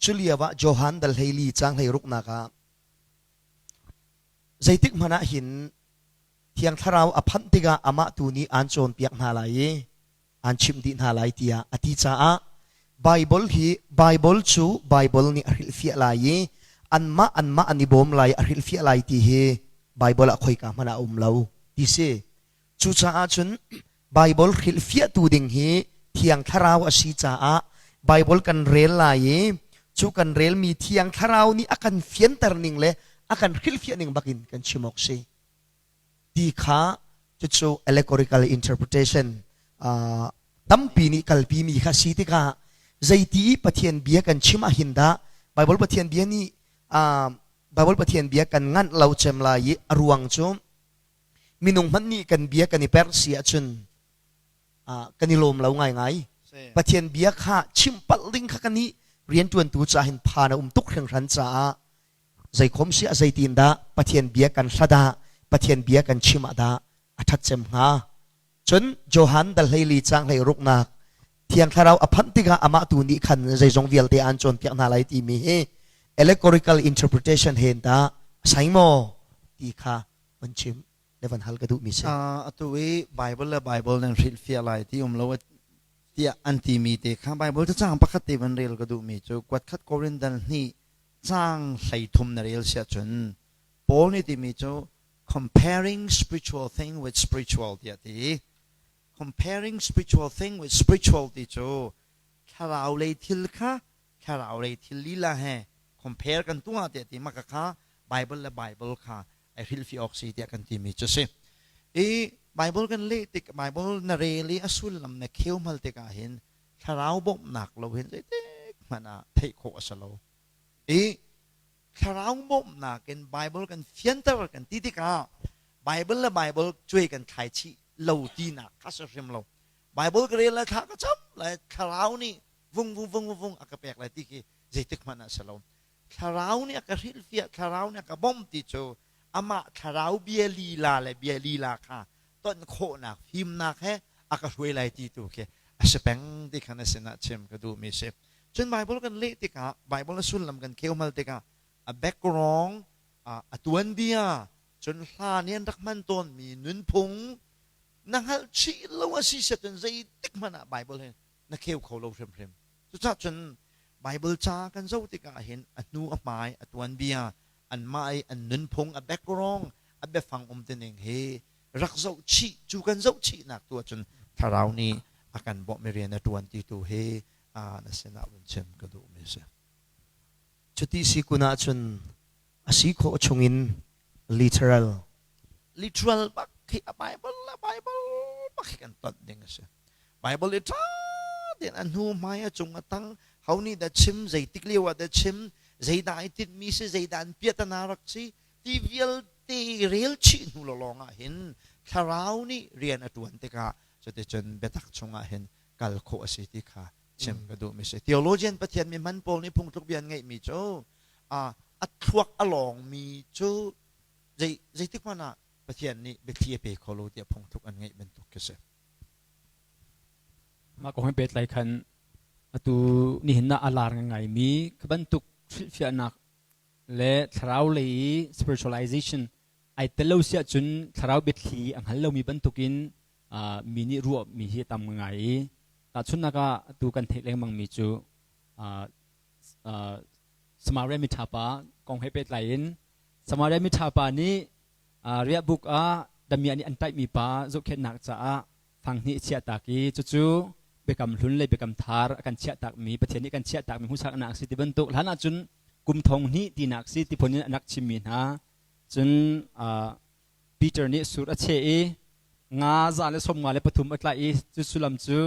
Cu lio ah Johan dal hleili caang hleiruknak ah zeitik hmanh ah hin Thiang Thlarau a phanh tikah amah tu nih aan cawnpiak hna lai i aan chimh dih hna lai tiah a ti caah Baibal hi Baibal cu Baibal nih a hrilhfiah lai i anmah anmah an i bawm lai a hrilhfiah lai ti hi Baibal ah khoika hmanh ah a um lo ti si. Cucaah cun Baibal hrilhfiahtu ding hi Thiang Thlarau a si caah Baibal kan rel lai i cu kan relmi Thiang Thlarau nih a kan fianter ning le a kan hrilhfiah ning bakin kan chim awk si. Ti kha cucu allegorical interpretation uh, tampi nih kalpi mi kha si tikah zeiti Pathian bia kan chim ah hin dah Bible Pathian bia nih uh, Bible Pathian bia kan nganh lo cem lai i a ruang cu minung hmanh nih kan bia kan i perh si ahcun uh, kan i lawm lo ngaingai Pathian bia kha chim palh ding kha kan i riantuantu ca hin phan a um tuk hringhran caah zeikhom si a zeitin dah Pathian bia kan hlat ah Pathian bia kan chim ah dah a ṭhat cem hnga cun Johan dal hleili caang hlei ruknak Thiang Thlarau a phanh tikah amah tu nih khan zeizong vialte aan cawnpiak hna lai timi hi allegorical interpretation hen dah sai maw ti kha van chim le van hal ka duhmi si. Atu i Bible le Bible nan hrilhfiah lai ti um lo tiah an timi te kha Bible cacang pakhat te van rel ka duhmi cu kuatkhat Korin dal hnih caang 13 na rel siah cun Paul nih timi cu comparing spiritual thing with spiritual tiah ti. Comparing spiritual thing with spiritual ti cu thlarau lei thil kha thlarau lei thil lila he compare kan tuah tiah ti maka kha Bible le Bible kha ai hrilhfiah awk si tiah kan timi cu si. I Bible kan leh tik Bible na rel i a sullam na kheu hmal tikah hin thlarau bawmhnak lo hin zeitik hmanh ah theih khawh a si lo. I thlarau bawmhnak in Bible kan fianter kan ti tikah Bible le Bible cuai kan thlai chih lo tinak kha si hrim lo. Bible ka rel lai thla ka cam lai thlarau nih vung vung vung vung a ka pek lai ti khi zeitik hmanh ah si lo. Thlarau nih a ka hrilhfiah, thlarau nih a ka bawmh ti cu amah thlarau bia lila le bia lila kha ton khawhnak fimnak he a ka hruai lai ti tu khi a si peng ti khan a sinah chim ka duhmi si. Cun Bible kan leh tikah Bible a sullam kan kheumal tikah a background a tuanbia Cun hla nih an rak hman tawnmi nunphung na hngalh chih lo a si set cun zeitik hmanh ah Bible hi na kheu kho lo hrimhrim. Cucaah cun Bible ca kan zoh tikah hin a hnu a hmai a tuanbia anmah i an nunphung a background a biafang um tining hi rak zoh chih cu kan zoh chihnak tu ahcun thlarau nih a kan bawmh i rian a ṭuan ti tu hi na sinah vun chim ka duhmi a si. Cuti si kun ahcun a si khawh chungin literal literal bak khi a Bible a Bible bak khi kan ton ding a si. Bible i ṭha tein a hnu hmai a cung a tang ho nih dah chim zeitik lio ah dah chim zeidah ai tinhmi si zeidah an piahtana rak si ti vialte rel chih hnu lawng ah hin thlarau nih rian a ṭuan tikah cuticun biatak chungah hin kal khawh a si ti kha chim ka duhmi si. Theologian Pathian mi hman pawl nih phungtluk bia an ngeihmi cu a thluak a lawngmi cu zei zeitik hmanh ah Pathian nih biathli a pe kho lo tiah phungthluk an ngeih bantuk khi si. Mah kong he pehtlai khan atu nihin ah a lar ngaingaimi khi bantuk hrilhfiahnak le thlarau lei i spiritualization ai tel lo si ahcun thlarau biathli a hngal lomi bantukin mi nih ruahmi hi a tam ngai i tahchunhnak ah atu kan theih lengmangmi cu Samaria miṭha pa kong he pehtlai in Samaria miṭha pa nih riahbuk ah damiah nih an tlaihmi pa zohkhenhnak caah fanghnih a chiahtak i cucu biakam hlun le biakam thar a kan chiahtakmi Pathian nih kan chiahtakmi hmuhsaknak a si ti bantuk hlan ahcun kum thong hnih tinak si ti phun in an rak chimmi hna cun Peter nih sur a cheh i nga 153 a tlaih i cu sullam cu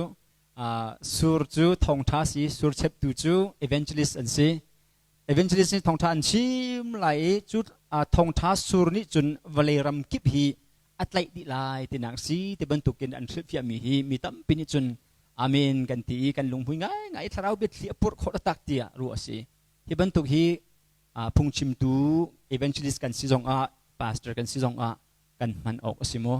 sur cu thawngṭha si sur cheptu cu evangelist an si evangelist nih thawngṭha an chim lai i cu thawngṭha sur nih cun vawlei ram kip hi a tlaih dih lai tinak si ti bantukin an hrilhfiahmi hi mi tampi nih cun amen kan ti i kan lunghmui ngaingai thlarau biathli a purh khawh taktak tiah ruah a si hi bantuk hi phungchimtu evangelist kan si zongah pastor kan si zongah kan hman awk a si maw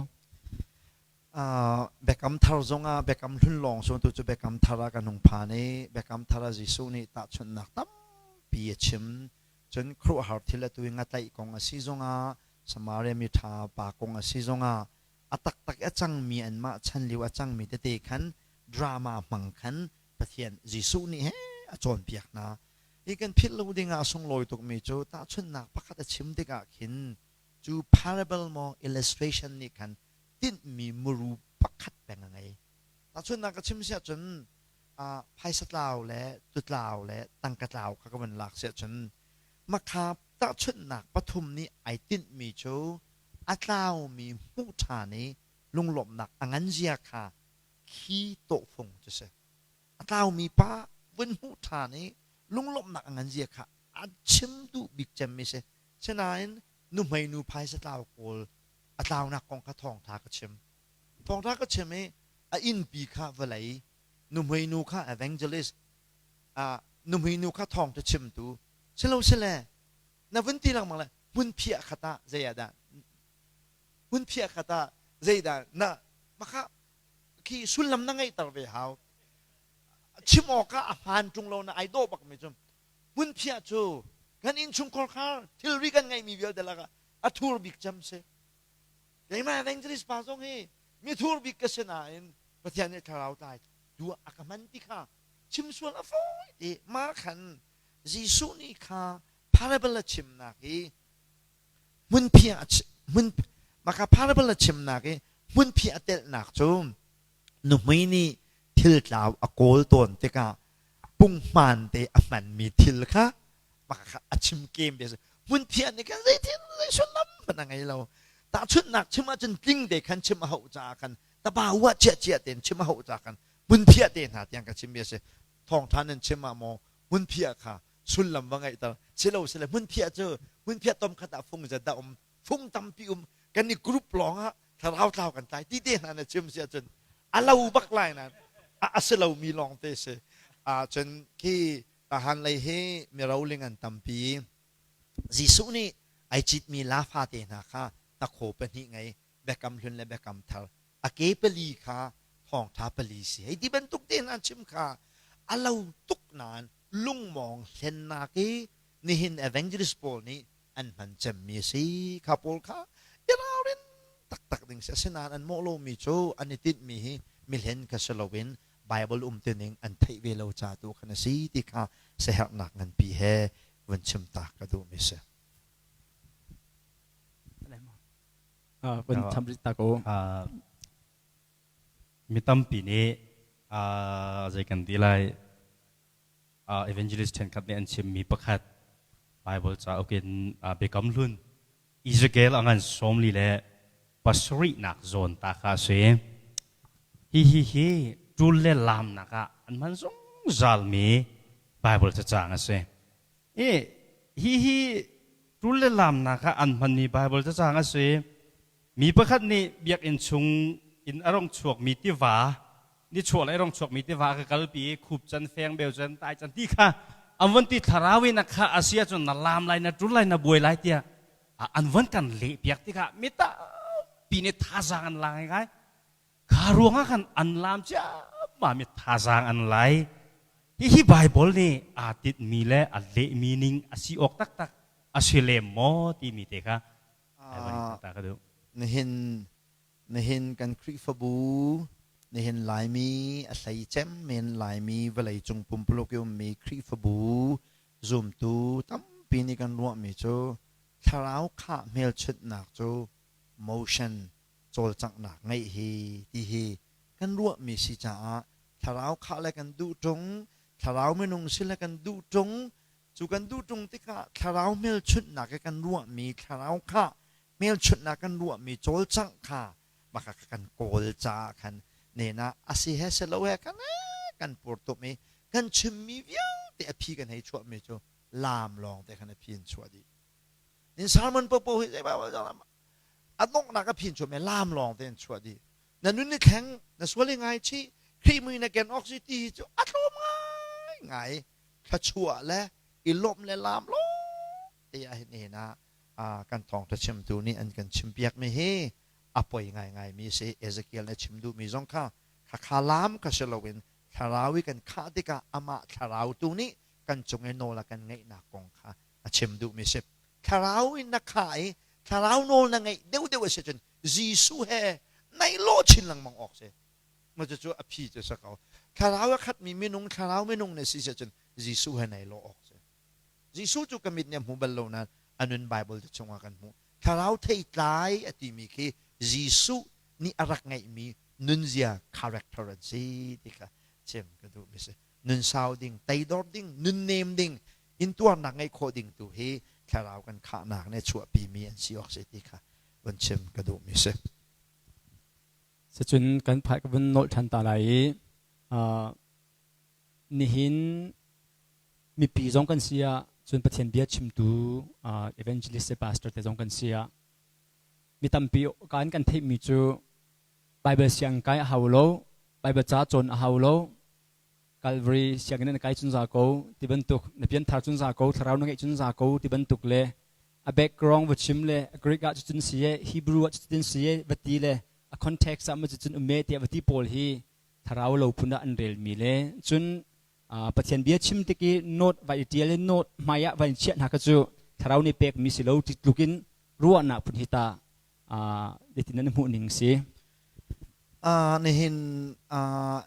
Biakam thar zongah biakam hlun lawng cu tu cu biakam thar ah kan hung phan i biakam thar ah Jesuh nih tahchunhnak tampi a chim. Cun khuaruahhar thil atu i ngatlaih kong a si zongah Samaria mi ṭha pa kong a si zongah a taktak i a cangmi anmah chan lio a cangmi tete khan drama hmang khan Pathian Jesuh nih he a cawnpiak hna. Hi kan philh lo dingah a sunglawi tukmi cu tahchunhnak pakhat a chim tikah khin cu parable maw illustration nih khan tinhmi muru pakhat peng a ngei. Tahchunhnak ka chim si ahcun phaisa tlau le tutlau le tangka tlau kha ka van lak si ahcun makha tahchunhnak pathum nih ai tinhmi cu a tlaumi hmuh ṭhan i lunglawmhnak a ngan zia kha khi tawhfung cu si. A tlaumi pa vun hmuh ṭhan i lunglawmhnak a ngan zia kha a chim duh bik cemmi si. Sinain nuhmei nu phaisa tlau kawl a tlaunak kong kha thawngṭha ka chim. Thawngṭha ka chim i a innpi kha vawlei, nuhmei nu kha evangelist, nuhmei nu kha thawngṭha chimtu, silosile na vun ti lengmang le hmunphiah khat ah zei ah dah hmunphiah khat ah zeidah na makha khi sullam na ngeihter ve hau chim awkah a hmaan ṭung lo na ai dawh bakmi cu hmunphiah cu kan innchungkhar khar thilri kan ngeihmi vialte lakah a thur bik cem si keimah evangelist pa zong hi mi thur bik ka si nain Pathian nih thlarau tlai tu a ka hman ti kha chim sual a fawi ti ma khan Jesuh nih kha parable a chimnak hi hmunphiah hmun maka parable a chimnak i hmunphiah a telhnak cu nuhmei nih thil tlau a kawl tawn tikah punghman te a hmanmi thil kha a chim kem ve hmunphiah nih khan zeitin zei sullam hmanh a ngei lo tahchunhnak chim ahcun tling te khan chim a hauh caah khan taba uah chiah chiah tein chim a hauh caah khan hmunphiah te hna tiang ka chimmi a si thawngtha nan chim ah maw hmunphiah kha sullam va ngeihter silo sile hmunphiah cu hmunphiah tom khat ah fung zat dah um fung tampi um kan i group lawng ah thlarau tlau kan tlai ti te hna na chim si ahcun a lo bak lai nan a si lomi lawng te si ah cun khi tahan lei hi miroling an tampi Jesuh nih ai citmi lafa te hna kha takhaw pahnih ngei biakam hlun le biakam thar a ke pali kha thawngtha pali si hei ti bantuk te hna chim kha a lo tuk nain lungmawng hlennak i nihin evangelist pawl nih an hman cemmi a si kha pawl kha. I ralrin taktak ding si. Asinain an mawh lomi cu an i tinhmi hi mihlen kha si loin Bible um tining an theih ve lo ca tu khan a si ti kha siaherhnak nganpi he vun chim ta ka duhmi si. Vun tham rih ta ko. Mi tampi nih zei kan ti lai evangelist ṭhenkhat nih an chimmi pakhat Bible cauk in Biakam Hlun Ezekiel a ngan 40 le pasarihnak zawn ta kha a si. Hihi hi ṭul le laamnak ah an hman zungzalmi Bible cacang a si. I hihi ṭul le laamnak ah an hmanmi Bible cacang a si. Mi pakhat nih biakinn chung in a rong chuakmi tiva nichuah lei rong chuakmi tiva ka kalpi i khup can feng beu can tai can ti kha an von ti thlarau in a kha a si ahcun na laam lai na ṭul lai na buai lai tiah an von kan leh piak tikah mi tampi nih thazaang an la ngai kha ruangah khan an laam ciammam i thazaang an lai. Hihi Baibal nih aa tinhmi le a lehmi ning a si awk taktak a si lem maw timi te kha Nihin nihin kan Khrihfabu nihin Laimi a hlei cem men Laimi vawleicung pumpuluk i ummi Khrihfabu zumtu tampi nih kan ruahmi cu thlarau khah hmelchunhnak cu motion cawlcanghnak ngeih hi ti hi kan ruahmi si caah thlarau khah le kan duh ṭung thlarau minung si le kan duh ṭung Cu kan duh ṭung tikah thlarau hmelchunhnak i kan ruahmi thlarau kha hmelchunhnak kan ruahmi cawlcangh kha maka kan kawl caah khan nena a si he si lo he kan kan pur tum i kan chimmi vialte a phi kan hei chuahmi cu laam lawng te khan a phi in chuah dih. Nin sermon popo hi zei a donghnak a phi in chuahmi laam lawng te in chuah dih. Na nun ni thleng na sual i ngaichih Khrih mui na ken awk si ti hi cu a tlawm ngai ngai thluachuah le i lawmh le laam lawng te ah hin nihin ah kan thawngṭha chimtu nih an kan chimpiakmi hi a poi ngaingaimi a si. Ezekiel nih a chim duhmi zong kha khakha laam kha si loin thlarau i kan khah tikah amah thlarau tu nih kan cung i nawl a kan ngeihnak kong kha a chim duhmi a si. Thlarau in na khah i thlarau nawl na ngeih deuhdeuh a si cun Jesuh he naih lawh chin lengmang awk si. Ma cucu a phi cu sa ko. Thlarau a khatmi minung, thlarau minung na si cun Jesuh he nai lawh awk si. Jesuh cu ka mit nih a hmu bal lo nain a nun Bible te chungah kan hmuh. Thlarau theitlai a timi khi Jesuh nih a rak ngeihmi nunzia character an si ti kha chim ka duhmi si. Nun sau ding, teidor ding, nun nem ding, intuarnak ngeih khawh ding tu hi thlarau kan khahnak nih chuahpimi an si awk si ti kha vun chim ka duhmi si. Sicun kan phai ka vun nolh ṭhan ta lai i nihin mipi zong kan si ah cun Pathian bia chimtu evangelist le pastor te zong kan si ah mi tampi kan kan theihmi cu Bible siang kai a hau lo, Bible ca cawn a hau lo, Calvary sianginn na kai cun za ko ti bantuk, na pianthar cun za ko, thlarau na ngeih cun za ko ti bantuk le a background va chim le Greek ah cucun si e Hebrew ah cucun si e va ti le a context ah ma cucun um e tiah va ti pawl hi thlarau lo phun ah an relmi le cun Pathian bia chim tik i note va i ṭial i note hmai ah va in chiah hna kha cu thlarau nih pekmi si lo ti tluk in ruahnak phun hi ta zeitin nan hmuh ning si Nihin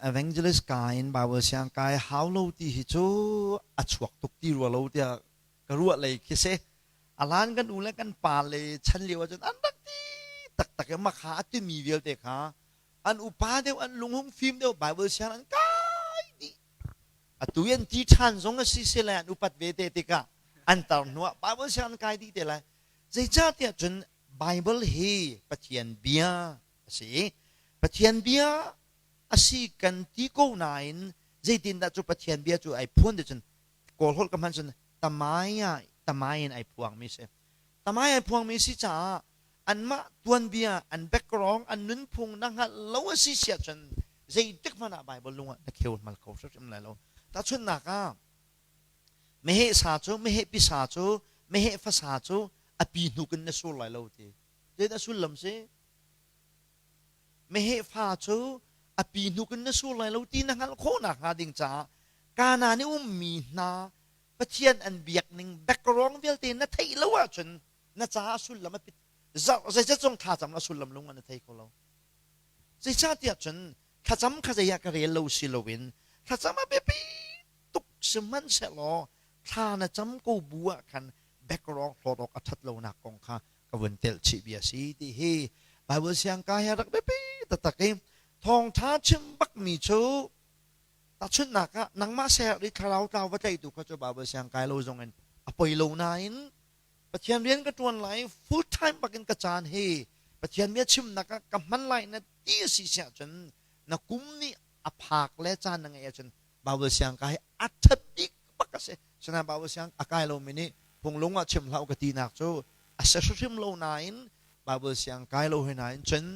evangelist ka in Bible siang kai hau lo ti hi cu a chuak tuk ti rua lo tiah ka ruah lei khi si alan kan u le kan pa le chan lio ahcun an rak ti taktak i makha a timi vialte kha an upa deuh an lunghung fim deuh Bible siang an kai dih atu an ti ṭhan zong a si si lai an upat ve te tikah an tar hnuah Bible siang an kai dih te lai zeicahtiah cun Bible hi Pathian bia a si Pathian bia a si kan ti ko nain zeitindah cu Pathian bia cu ai phuan ti cun Kawl holh ka hman cun tamai ah tamai in ai phuangmi si. Tamai ai phuangmi si caah anmah tuanbia, an background, an nunphung na hngalh lo a si siah cun zeitik hmanh ah Bible lung ah na kheu mal kho hrimhrim lai lo. Tahchunhnak ah meheh sa cu meheh pisa cu meheh fasa cu a pi hnuk in na sur lai lo ti. Zeidah sullam si? Meheh fa cu a pi hnuk in na sur lai lo ti na hngalh khawh nakhnga ding caah Kanaan i ummi hna Pathian an biak ning background vialte na theih lo ahcun na caah sullam a pit. Zeizat zong thlacam la sullam lung an i thei kho lo. Zeicahtiah cun thlacam kha zei ah ka rel lo si loin thlacam a biapi tuk sihmanhsehlaw thla na cam ko bu ah khan background hlawt awk a ṭhat lonak kong kha ka vun telh chih bia si ti hi Bible siangka hi a rak biapi taktak i thawngṭha chim bakmi cu tahchunhnak ah nangmah ser i thlarau tlau va tlaihtu kha cu Bible siang kai lo zong in a poi lo nain Pathian rian ka ṭuan lai full time bakin ka caan hi Pathian bia chimnak ah ka hman lai na ti a si siah cun na kum nih a phak le caan na ngeih ahcun Bible siang kai a ṭhat bik bak a si. Sinain Bible siang a kai lomi nih phunglung ah chim hlah u ka tinak cu a si hrimhrim lo nain Bible siang kai lo he nain cun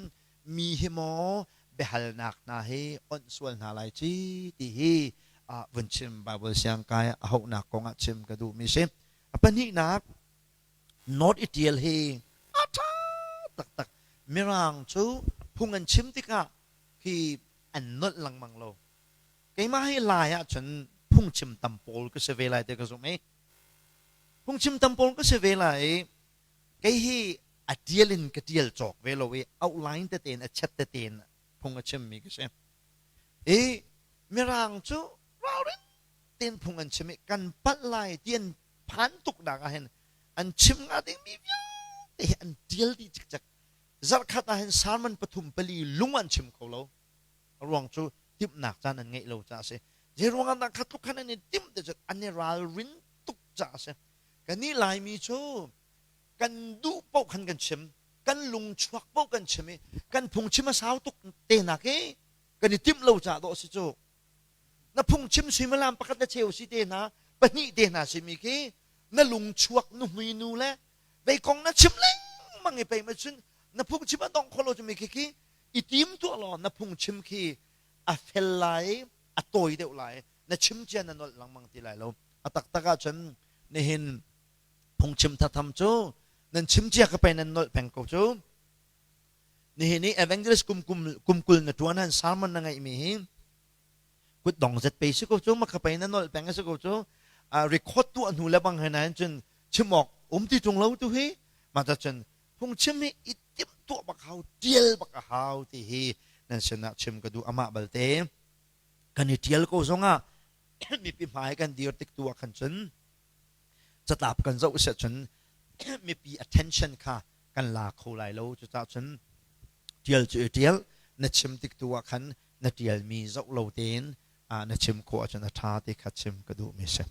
mi hi maw biahalnak hna hi onh sual hna lai ci ti hi vun chim Bible siang kai a hauhnak kong ah chim ka duhmi si. A pahnihnak North i ṭial hi a ṭha taktak. Mirang cu phung an chim tikah khi an nolh lengmang lo. Keimah hi Lai ahcun phungchim tam pawl ka si ve lai ti ka zumh i phungchim tam pawl ka si ve lai i kei hi a ṭial in ka ṭial cawk ve lo i outline tete in a chat tete in phung a chimmi ka si. I Mirang cu ralrin tein phung an chim i kan palh lai ti an phan tuknak ah hin an chim hnga dingmi vialte hi an ṭial dih cikcek. Zarhkhat ah hin sermon pathum pali lung an chim kho lo. A ruang cu timhnak caan an ngeih lo caah a si. Zei ruangah dah kha tluk khan an i timh ti cu an i ralrin tuk caah a si. Kannih Laimi cu kan duh paoh khan kan chim, kan lung chuak paoh kan chim i kan phungchim a sau tuk te nak i kan i timh lo caah dawh a si cu. Na phungchim suimilam pakhat le cheu si te hna, pahnih te hna simi khi na lung chuak nuhmui nu le vei kong na chim lengmang i pei ma cun na phungchim a dong kho lo cumi khi khi i tim tuah law na phungchim khi a fel lai a tawi deuh lai na chim cia na nolh lengmang ti lai lo a taktak ahcun nihin phungchim thatham cu nan chim cia ka pei nan nolh peng ko cu nihin i evangelist kum kum kum kul na tuan han sermon na ngeih mi hi kut dong zet pe si ko cu ma ka pei na nolh peng si ko cu record tuah hnu le bang he na cun chim awk um ti tung lo tu hi ma ta cun phungchim hi i timhtuah bak hau tial bak a hau ti hi nan sinah chim ka duh amah balte kan i tial ko zongah mipi hmai kan dir tik tu ah khan cun catlap kan zoh siah cun mipi attention kha kan la kho lai lo cucaah cun tial cu i tial na chim tik tu ah khan na tialmi zoh lo tein na chim khawh ahcun a ṭha ti kha chim ka duhmi si.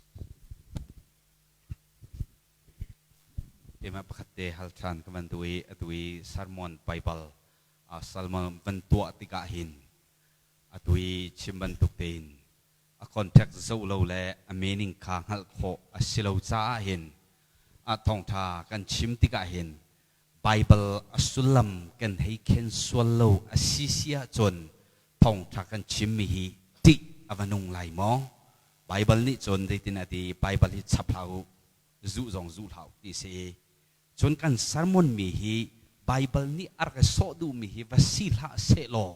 Keimah pakhat te hal ṭhan ka van duh i atu i sermon Bible sermon van tuah tikah hin atu i chim bantuk tein a context zoh lo le a meaning kha hngalh khawh a si lo caah hin a thawngṭha kan chim tikah hin Bible a sullam kan hei khen sual lo a si si ahcun thawngṭha kan chimmi hi ṭih a va nung lai maw? Bible nih cun zeitin a ti Bible hi chap hlah u zuh zong zuh hlah u ti si. Cun kan sermon mi hi Bible nih a rak i sawh duhmi hi va si hlah sehlaw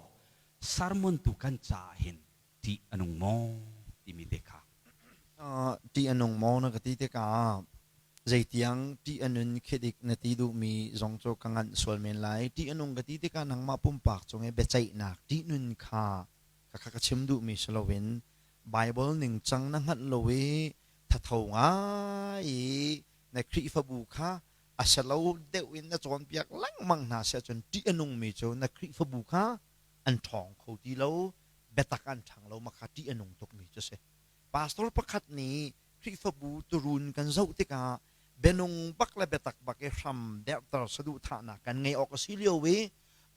sermon tu kan caah hin ṭih a nung maw timi te kha. Ṭih a nung maw na ka ti tikah zeitiang ṭih a nun khi dik na ti duhmi zong cu ka nganh sual men lai. Ṭih a nung ka ti tikah nangmah pumpak cung i biaceihnak ṭihnun kha kha ka chim duhmi si loin Bible ningcang na hngalh lo i thatho ngai i na Khrihfabu kha a si lo deuh in na cawnpiak lengmang hna si ahcun ṭih a nungmi cu na Khrihfabu kha an ṭhawng kho ti lo biatak an ṭhang lo ma kha ṭih a nung tukmi cu si. Pastor pakhat nih Khrihfabu turun kan zoh tikah bianung bak le biatak bak i hram derhter saduhthahnak kan ngeih awk a si lio i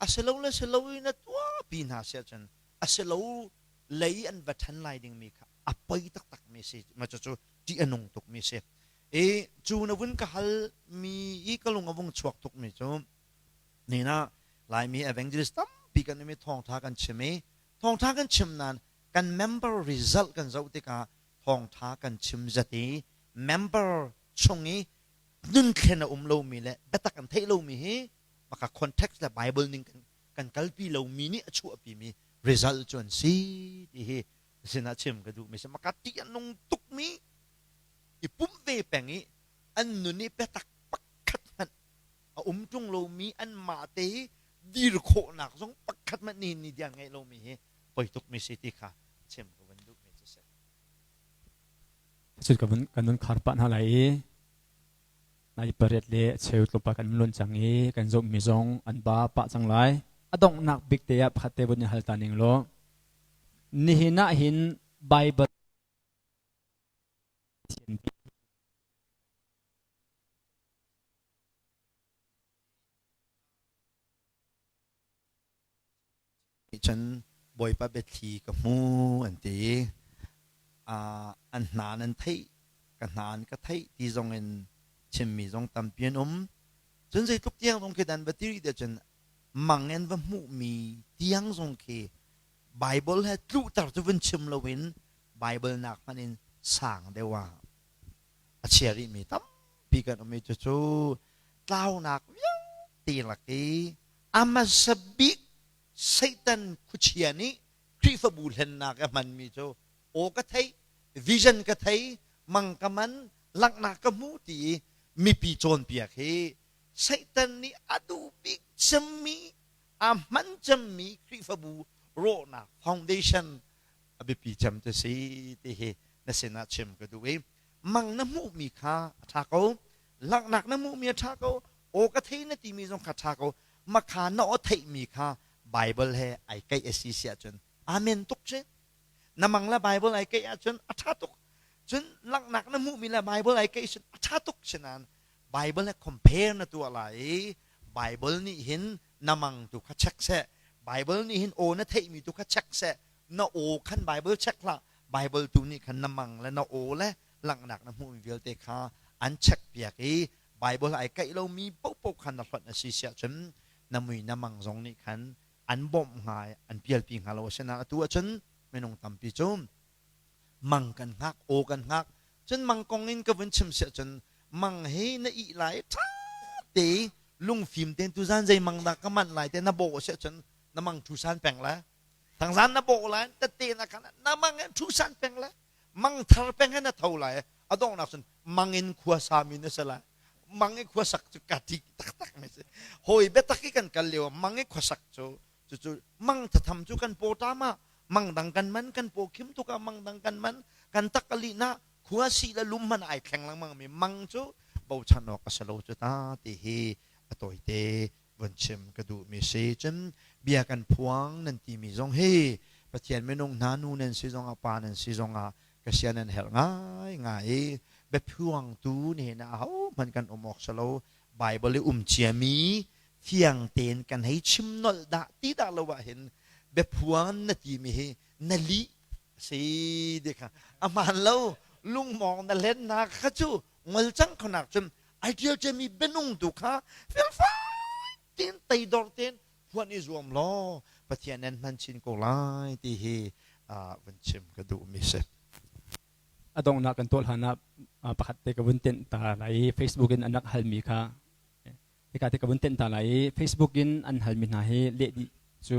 a si lo le si lo i na tuahpi hna si ahcun a si lo lei an va ṭhen lai dingmi kha a poi taktakmi si ma cucu ṭih a nung tukmi si i cu na vun ka hal mi i ka lung a vung chuak tukmi cu nina Laimi evangelist tampi kan um i thawngṭha kan chim i thawngṭha kan chim nain kan member result kan zoh tikah thawngṭha kan chim zat i member chung i nunthlen a um lomi le biatak an theih lomi hi maka context le Bible ning kan kan kalpi lomi nih a chuahpimi result cu an si ti hi sinah chim ka duhmi si maka ṭih a nung tukmi i pumh ve peng i an nun i biatak pakhat hmanh a um ṭung lomi anmah te hi dir khawhnak zong pakhat hmanh nihin ni tiang ngeih lomi hi poi tukmi si ti kha chim ka van duhmi cu si. Cun kan vun khar pah hna lai i nai pariat le cheu tlawmpal kan luan cang i kan zohmi zong an ba pah cang lai. A donghnak bik te ah pakhat te vun in hal ta ning law nihin ah hin Bible Cun Bawipa biathli ka hmu an ti. An hna nan theih, ka hna an ka theih ti zong in chimmi zong tampi an um. Cun zeitluk tiang zong khi dan va ti rih tiah cun mang in va hmuhmi tiang zong khi Bible he tluhter cu vun chim loin Bible nak hmanh in sang deuh ah a chia rihmi tampi kan um i cucu tlaunak vialte lak i a hmasa bik Satan khuachia nih Khrihfabu hlennak a hmanmi cu aw ka theih, vision ka thei, mang ka man, langhnak ka hmu ti i mipi cawnpiak hi Satan nih a duh bik cemmi, a hman cemmi Khrihfabu rawhnak foundation a biapi cem cu si ti hi na sinah chim ka duh i mang na hmuhmi kha a ṭha ko, langhnak na hmuhmi a ṭha ko, aw ka thei na timi zong kha ṭha ko, makha na aw theihmi kha Bible he ai keih a si si ahcun amen tuk si. Na mang le Bible ai keih ahcun a ṭha tuk. Cun langhnak na hmuhmi le Bible ai keih cun a ṭha tuk si nain Bible he compare na tuah lai i Bible nih hin na mang tu kha check seh. Bible nih hin aw na theihmi tu kha check seh. Na aw khan Bible check hlah. Bible tu nih khan na mang le na aw le langhnak na hmuhmi vialte kha an check piak i Bible ai kaih lomi paohpaoh khan na hlonh a si siah cun na mui na mang zong nih khan an bawmh hnga i an pialpi hnga lo. Asinain atu ahcun minung tampi cu mang kan hngak, aw kan hngak. Cun mang kong in ka vun chim siah cun mang hi na ih lai ṭha te lungfim tein tuzan zei mang dah ka manh lai te na bawh siah cun na mang ṭhusan peng lai. Thangzan na bawh lai tette na khan na mang he ṭhusan peng lai. Mang thar peng he na tho lai. A donghnak cun mang in khua sami na si lai. Mang i khuasak cu ka ṭih taktak mi si. Hawi biatak i kan kal lio mang i khuasak cu cucu mang thatham cu kan paw ṭam ah mang dang kan man kan paw khim tuk ah mang dang kan man kan tak a lih na khua si le lum hmanh ai thleng lengmang mi mang cu bochan awk a si lo cu ta ti hi a tawite vun chim ka duh mi si. Cun bia kan phuang nan ti mi zong hi Pathian minung hna nu nan si zong ah pa nan si zong ah ka sia nan herh ngai ngai i biaphuangtu nihin ah ahohmanh kan um awk si lo. Bible i um ciami fiang tein kan hei chim nolh dah ti dah lo ah hin biaphuang na timi hi na lih si ti kha a hmaan lo. Lungmawng na hlennak kha cu ngol cang khonak cun ai ṭial ciami bianung tu kha felfai tein teidor tein phuan i zuam law Pathian nan hman chin ko lai ti hi vun chim ka duhmi si. A donghnak kan tuah hlan ah pakhat te ka vun tenh ta lai i Facebook in an rak halmi kha hika te ka vun tenh ta lai i Facebook in an halmi hna hi leh dih cu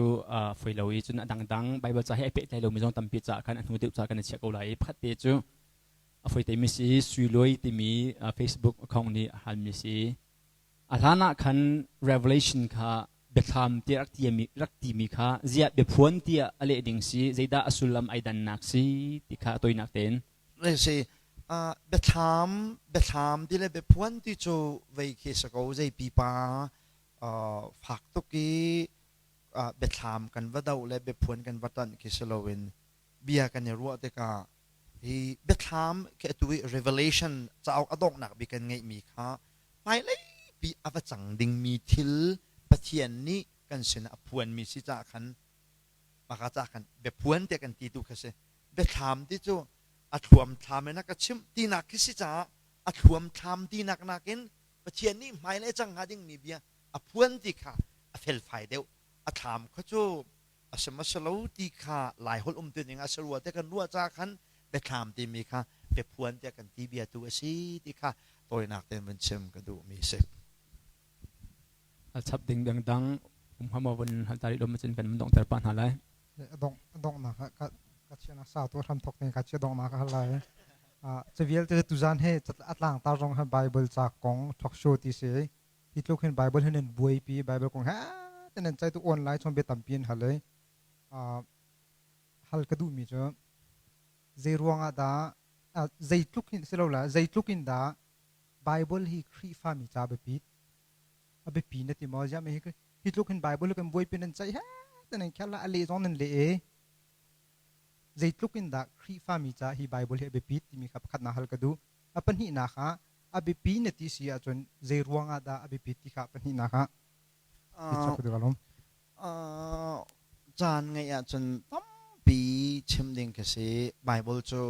foi lo i cun a dangdang Bible ca he ai pehtlai lomi zong tampi caah khan a hnu deuh ca kan i chiah ko lai i pakhat te cu a foi temi si Sui timi Facebook account nih a halmi si. A hlan ah khan Revelation kha biathlam tiah rak timi, rak timi kha ziah biaphuan tiah a leh ding si, zeidah a sullam ai dannak si ti kha a toinak tein. Si biathlam biathlam ti le biaphuan ti cu vei khi si ko zei pipa fak tuk i biathlam kan va doh le biaphuan kan va tanh khi si loin bia kan i ruah tikah hi biathlam khi atu i Revelation cauk a donghnak bik kan ngeihmi kha hmailei pi a va cang dingmi thil Pathian nih kan sinah a phuanmi si caah khan maka caah khan biaphuan tiah kan ti tu kha si. Biathlam ti cu a thluam thlam in a ka chimh tinak khi si caah a thluam thlam tinak nakin Pathian nih hmailei cang hnga dingmi bia a phuan ti kha a felfai deuh. A thlam kha cu a si ma si lo ti kha Laiholh um tu ning ah sarua te kan ruah ca khan biathlam timi kha biaphuan tiah kan ti bia tu a si ti kha tawinak tein vun chim ka duhmi si. A chap ding dangdang um hama vun hal ta rih lo macun kan dong ter pa hna lai. Dong donghnak ka ka chiana sa tu hram thok ka chia donghnak ka hal lai. Ca vialte tuzan he atlang tar zong ha Bible ca kong talk show ti si. Hi tluk hin Bible hin nan buaipi Bible kong he te nan cai tu online chon bia tampi in hal ei. Hal ka duhmi cu zei ruangah dah zeitluk hin si lo la zeitluk in dah Bible hi Khrihfami ca biapi a biapi na ti maw ziah hi hi tluk hin Bible kan buaipi nan ceih he te nan khel la a leh zong nan leh e zeitluk in dah Khrihfami ca hi Bible hi a biapi timi kha pakhatnak hal ka duh a pahnihnak ah a biapi na ti si ahcun zei ruangah dah a biapi ti kha pahnihnak ah Caan ngeih ahcun tampi chim ding ka si. Bible cu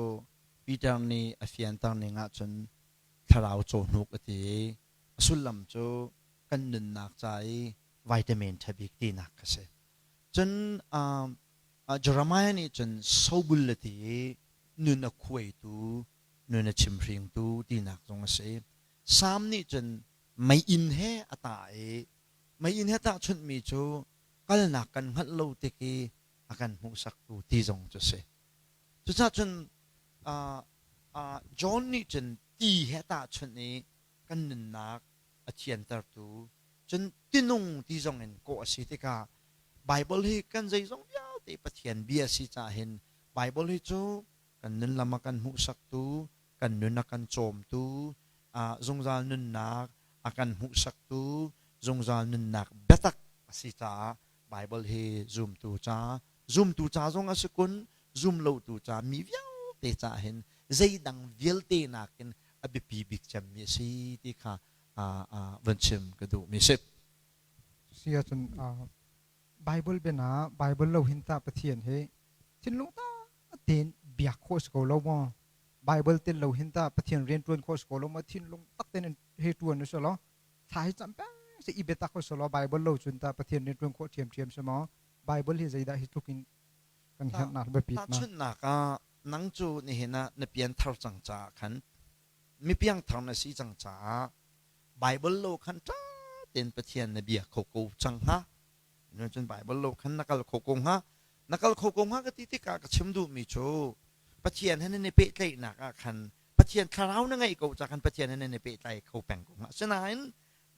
Peter nih a fianter ning ahcun thlarau cawhnuk a ti i a sullam cu kan nunnak ca i vitamin ṭha bik tinak ka si. Cun Jeremiah nih cun sobul a ti i nun a khuaitu, nun a chimhringtu tinak zong a si. Salm nih cun meiinn he a tah i meiinn he tahchunhmi cu kalnak kan hngalh lo tik i a kan hmuhsaktu ti zong cu a si. Cucaah cun John nih cun ti he tahchunh i kan nunnak a thiantertu cun tinung ti zong in kawh a si tikah Bible hi kan zeizong vialte Pathian bia a si caah hin Bible hi cu kan nun lam a kan hmuhsaktu kan nun a kan cawmtu, zungzal nunnak a kan hmuhsaktu, zungzal nunnak biatak a si caah Bible hi zumtu ca, zumtu ca zong a si kun, zumlotu ca mi vialte ca hin zeidang vialte nakin a biapi bik cemmi a si ti kha van chim ka duhmi si. Si ahcun Bible biana Bible lo hin ta Pathian hi thinlung ta tein biak khawh si ko lo maw? Bible tel lo hin ta Pathian rian ṭuan khawh si ko lo maw? Thinlung tak tein hei ṭuan u law thla hi cam peng si i biatak u law Bible lo cun ta Pathian rian ṭuan khawh ṭhiamṭhiam si maw? Bible hi zeidah hi tluk in kan herhnak biapit na? Tahchunhnak ah nang cu nihin ah na pianthar cang caah khan mi piangthar na si cang caah Bible lo khan ṭha tein Pathian na bia kho ko cang hnga. Cun Bible lo khan na kal kho ko hnga. Na kal kho ko hnga ka ti tikah ka chim duhmi cu Pathian he nan i pehtlaihnak ah khan Pathian thlarau na ngeih ko ca khan Pathian he nan i pehtlai kho peng ko hnga. Asinain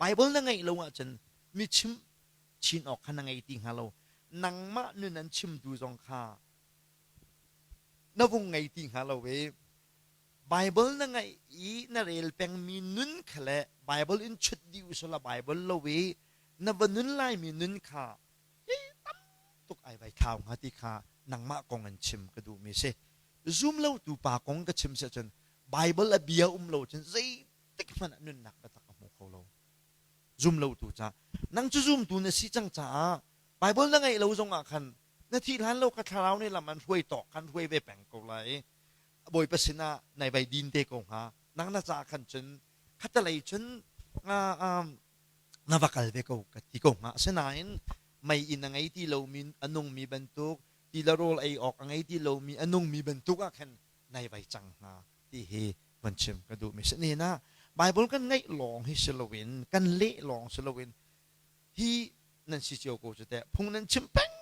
Bible na ngeih lo ahcun mi chim chin awk kha na ngei ti hnga lo. Nangmah nun an chimtu zong kha na vung ngei ti hnga lo i Bible na ngaih i na rel pengmi nun kha le Bible in chut dih usila Bible lo i na va nun laimi nun kha hi tam tuk ai vai thlau hnga ti kha nangmah kong in chim ka duhmi si. Zum lo tu pa kong ka chim si ahcun Bible a bia um lo cun zeitik hmanh ah nunnak biatak a hmu kho lo. Zum lo tu ca. Nang cu zumtu na si cang caah Bible na ngeih lo zong ah khan na thih hlan lo ka thlarau nih lam an hruai tawk khan hruai ve peng ko lai. Bawipa sinah nai vai din te ko hnga. Nang na caah khan cun khatalei cun na va kal ve ko ka ti ko hnga. Asinain mei inn a ngei ti lomi a nungmi bantuk ti le rawl ei awk a ngei ti lomi a nungmi bantuk ah khan nai vai cang hnga ti hi van chim ka duhmi si. Nihin ah Bible kan ngeih lawng hi si loin kan leh lawng si loin hi nan si cio ko cu teh phung nan chim peng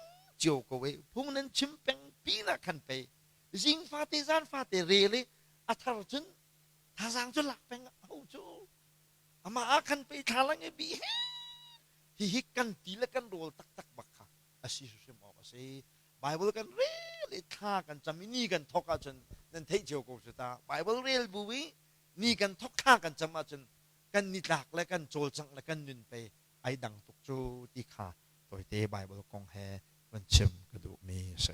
cio ko e phung nan chim peng pinah khan pei zing fate zan fate rel i a thar cun thazaang cu lak peng ho cu amah ah khan pei thlalang i bi he hihi kan ti le kan rawl taktak bak kha a si hrim awk a si Bible kan rel i thla kan cam i ni kan thok ahcun nan theih cio ko cu ta Bible rel bu i ni kan thok thla kan cam ahcun kan nitlak le kan cawlcangh le kan nun pei ai dang tuk cu ti kha tawite Bible kong he van chim ka duhmi a si.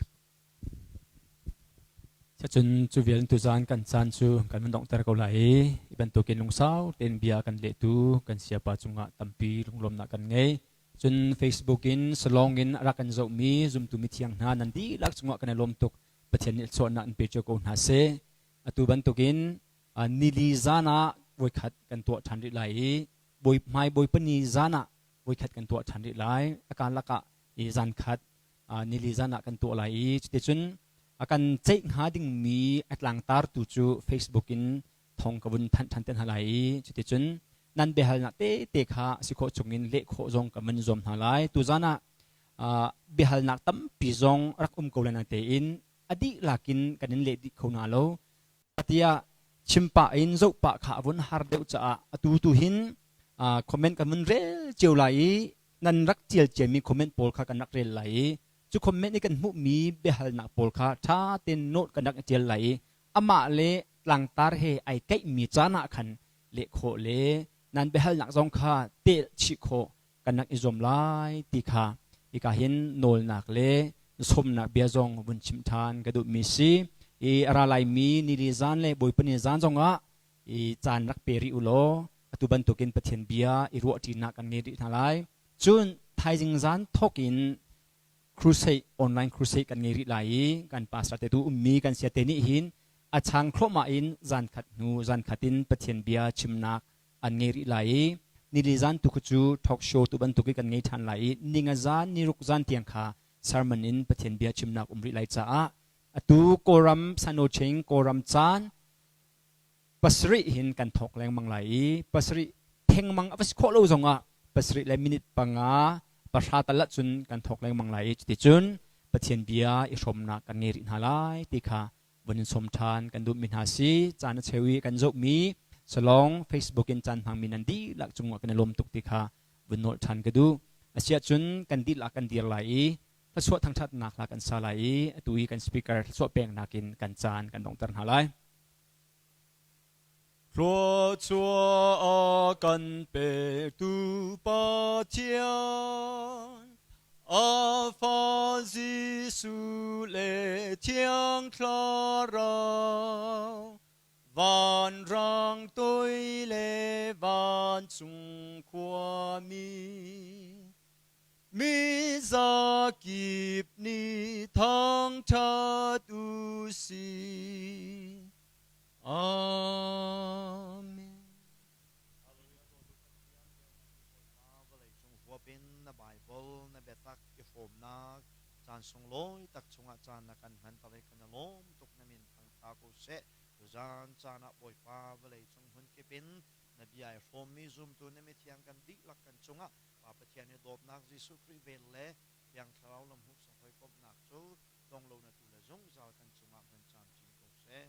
Cun cu vial tuzaan kan caan cu kan van donghter ko lai i hi bantukin lungsau tein bia kan lehtu kan siapa cungah tampi lunglawmnak kan ngei. Cun Facebook in salong in a rak kan zohmi zumtu mithiang hna nan dihlak cungah kan i lawm tuk. Pathian nih suahnak in pe cio ko hna seh. Atu bantukin nili zan ah voikhat kan tuah ṭhan rih lai i bawi hmai bawipa ni zan ah voikhat kan tuah ṭhan rih lai. A karlak ah i zan khat nili zan ah kan tuah lai i cuticun a kan ceih hnga dingmi a tlangtartu cu Facebook in thong ka vun thanh ṭhan te hna lai i cuticun nan biahalnak tete kha si khawh chungin leh khawh zong ka van zuam hna lai. Tuzan ah biahalnak tampi zong rak um ko lai natein a dihlak in kan in leh dih kho hna lo. Tiah chim pah in zoh pah kha a vun har deuh caah atu tu hin. Comment kan vun rel cio lai i nan rak tial ciami comment pawl kha kan rak rel lai i cu comment i kan hmuhmi biahalnak pawl kha ṭha tein note kan rak i ṭial lai i amah le tlangtar he ai keihmi caan ah khan leh khawh le nan biahalnak zong kha telh chih khawh kan rak i zuam lai ti kha hika hin nawlnak le sawmnak bia zong vun chim ṭhan ka duhmi si. I a ra laimi nili zan le Bawipa ni zan zongah i caan rak pe rih u law atu bantukin Pathian bia i ruahṭinak kan ngei rih hna lai. Cun thaizing zan thawk in crusade online crusade kan ngei rih lai i kan pastor te tu ummi kan sia te nih hin a chang thluahmah in zan khat hnu zan khat in Pathian bia chimnak an ngei rih lai i nili zan tu cu talk show tu bantuk i kan ngei ṭhan lai i ninga zan niruk zan tiang kha sermon in Pathian bia chimnak um rih lai caah atu Kawlram Sanoching Kawlram caan pasarih hin kan thawk lengmang lai i pasarih thengmang a va si khawh lo zongah pasarih le minute panga pahra tal ahcun kan thawk lengmang lai i cuticun Pathian bia i hrawmnak kan ngei rih hna lai ti kha vun in sawm ṭhan kan duhmi hna si. Caan a cheu i kan zohmi salong Facebook in caan hmangmi nan dihlak cungah kan i lawm tuk ti kha vun nolh ṭhan ka duh. Asiahcun kan dihlak kan dir lai i thluachuah thangṭhatnak hla kan sa lai i atu i kan speaker thluachuah peknak in kan caan kan donghter hna lai. Thluachuah a kan pektu Pathian, a Fa Jesuh le Thiang Thlarau, vanrang toi le vancung khuami, Mi zakip nih thangṭhat u sih. Amen. Vawleicung huap in na Baibal na biatak i hrawmnak caan sunglawi tak chungah caan na kan hman i kan i lawm tuk. Na min thangṭha ko seh. Tuzaan caan ah Bawipa vawleicung hmunkip in na bia i hrawmmi zumtu na mithiang kan dihlak kan cungah Pa Pathian i dawtnak Jesuh Khrih vel le Thiang Thlarau lamhmuhsak hawikomhnak cu dong lo na tu le zungzal kan cungah hmun camcin ko seh.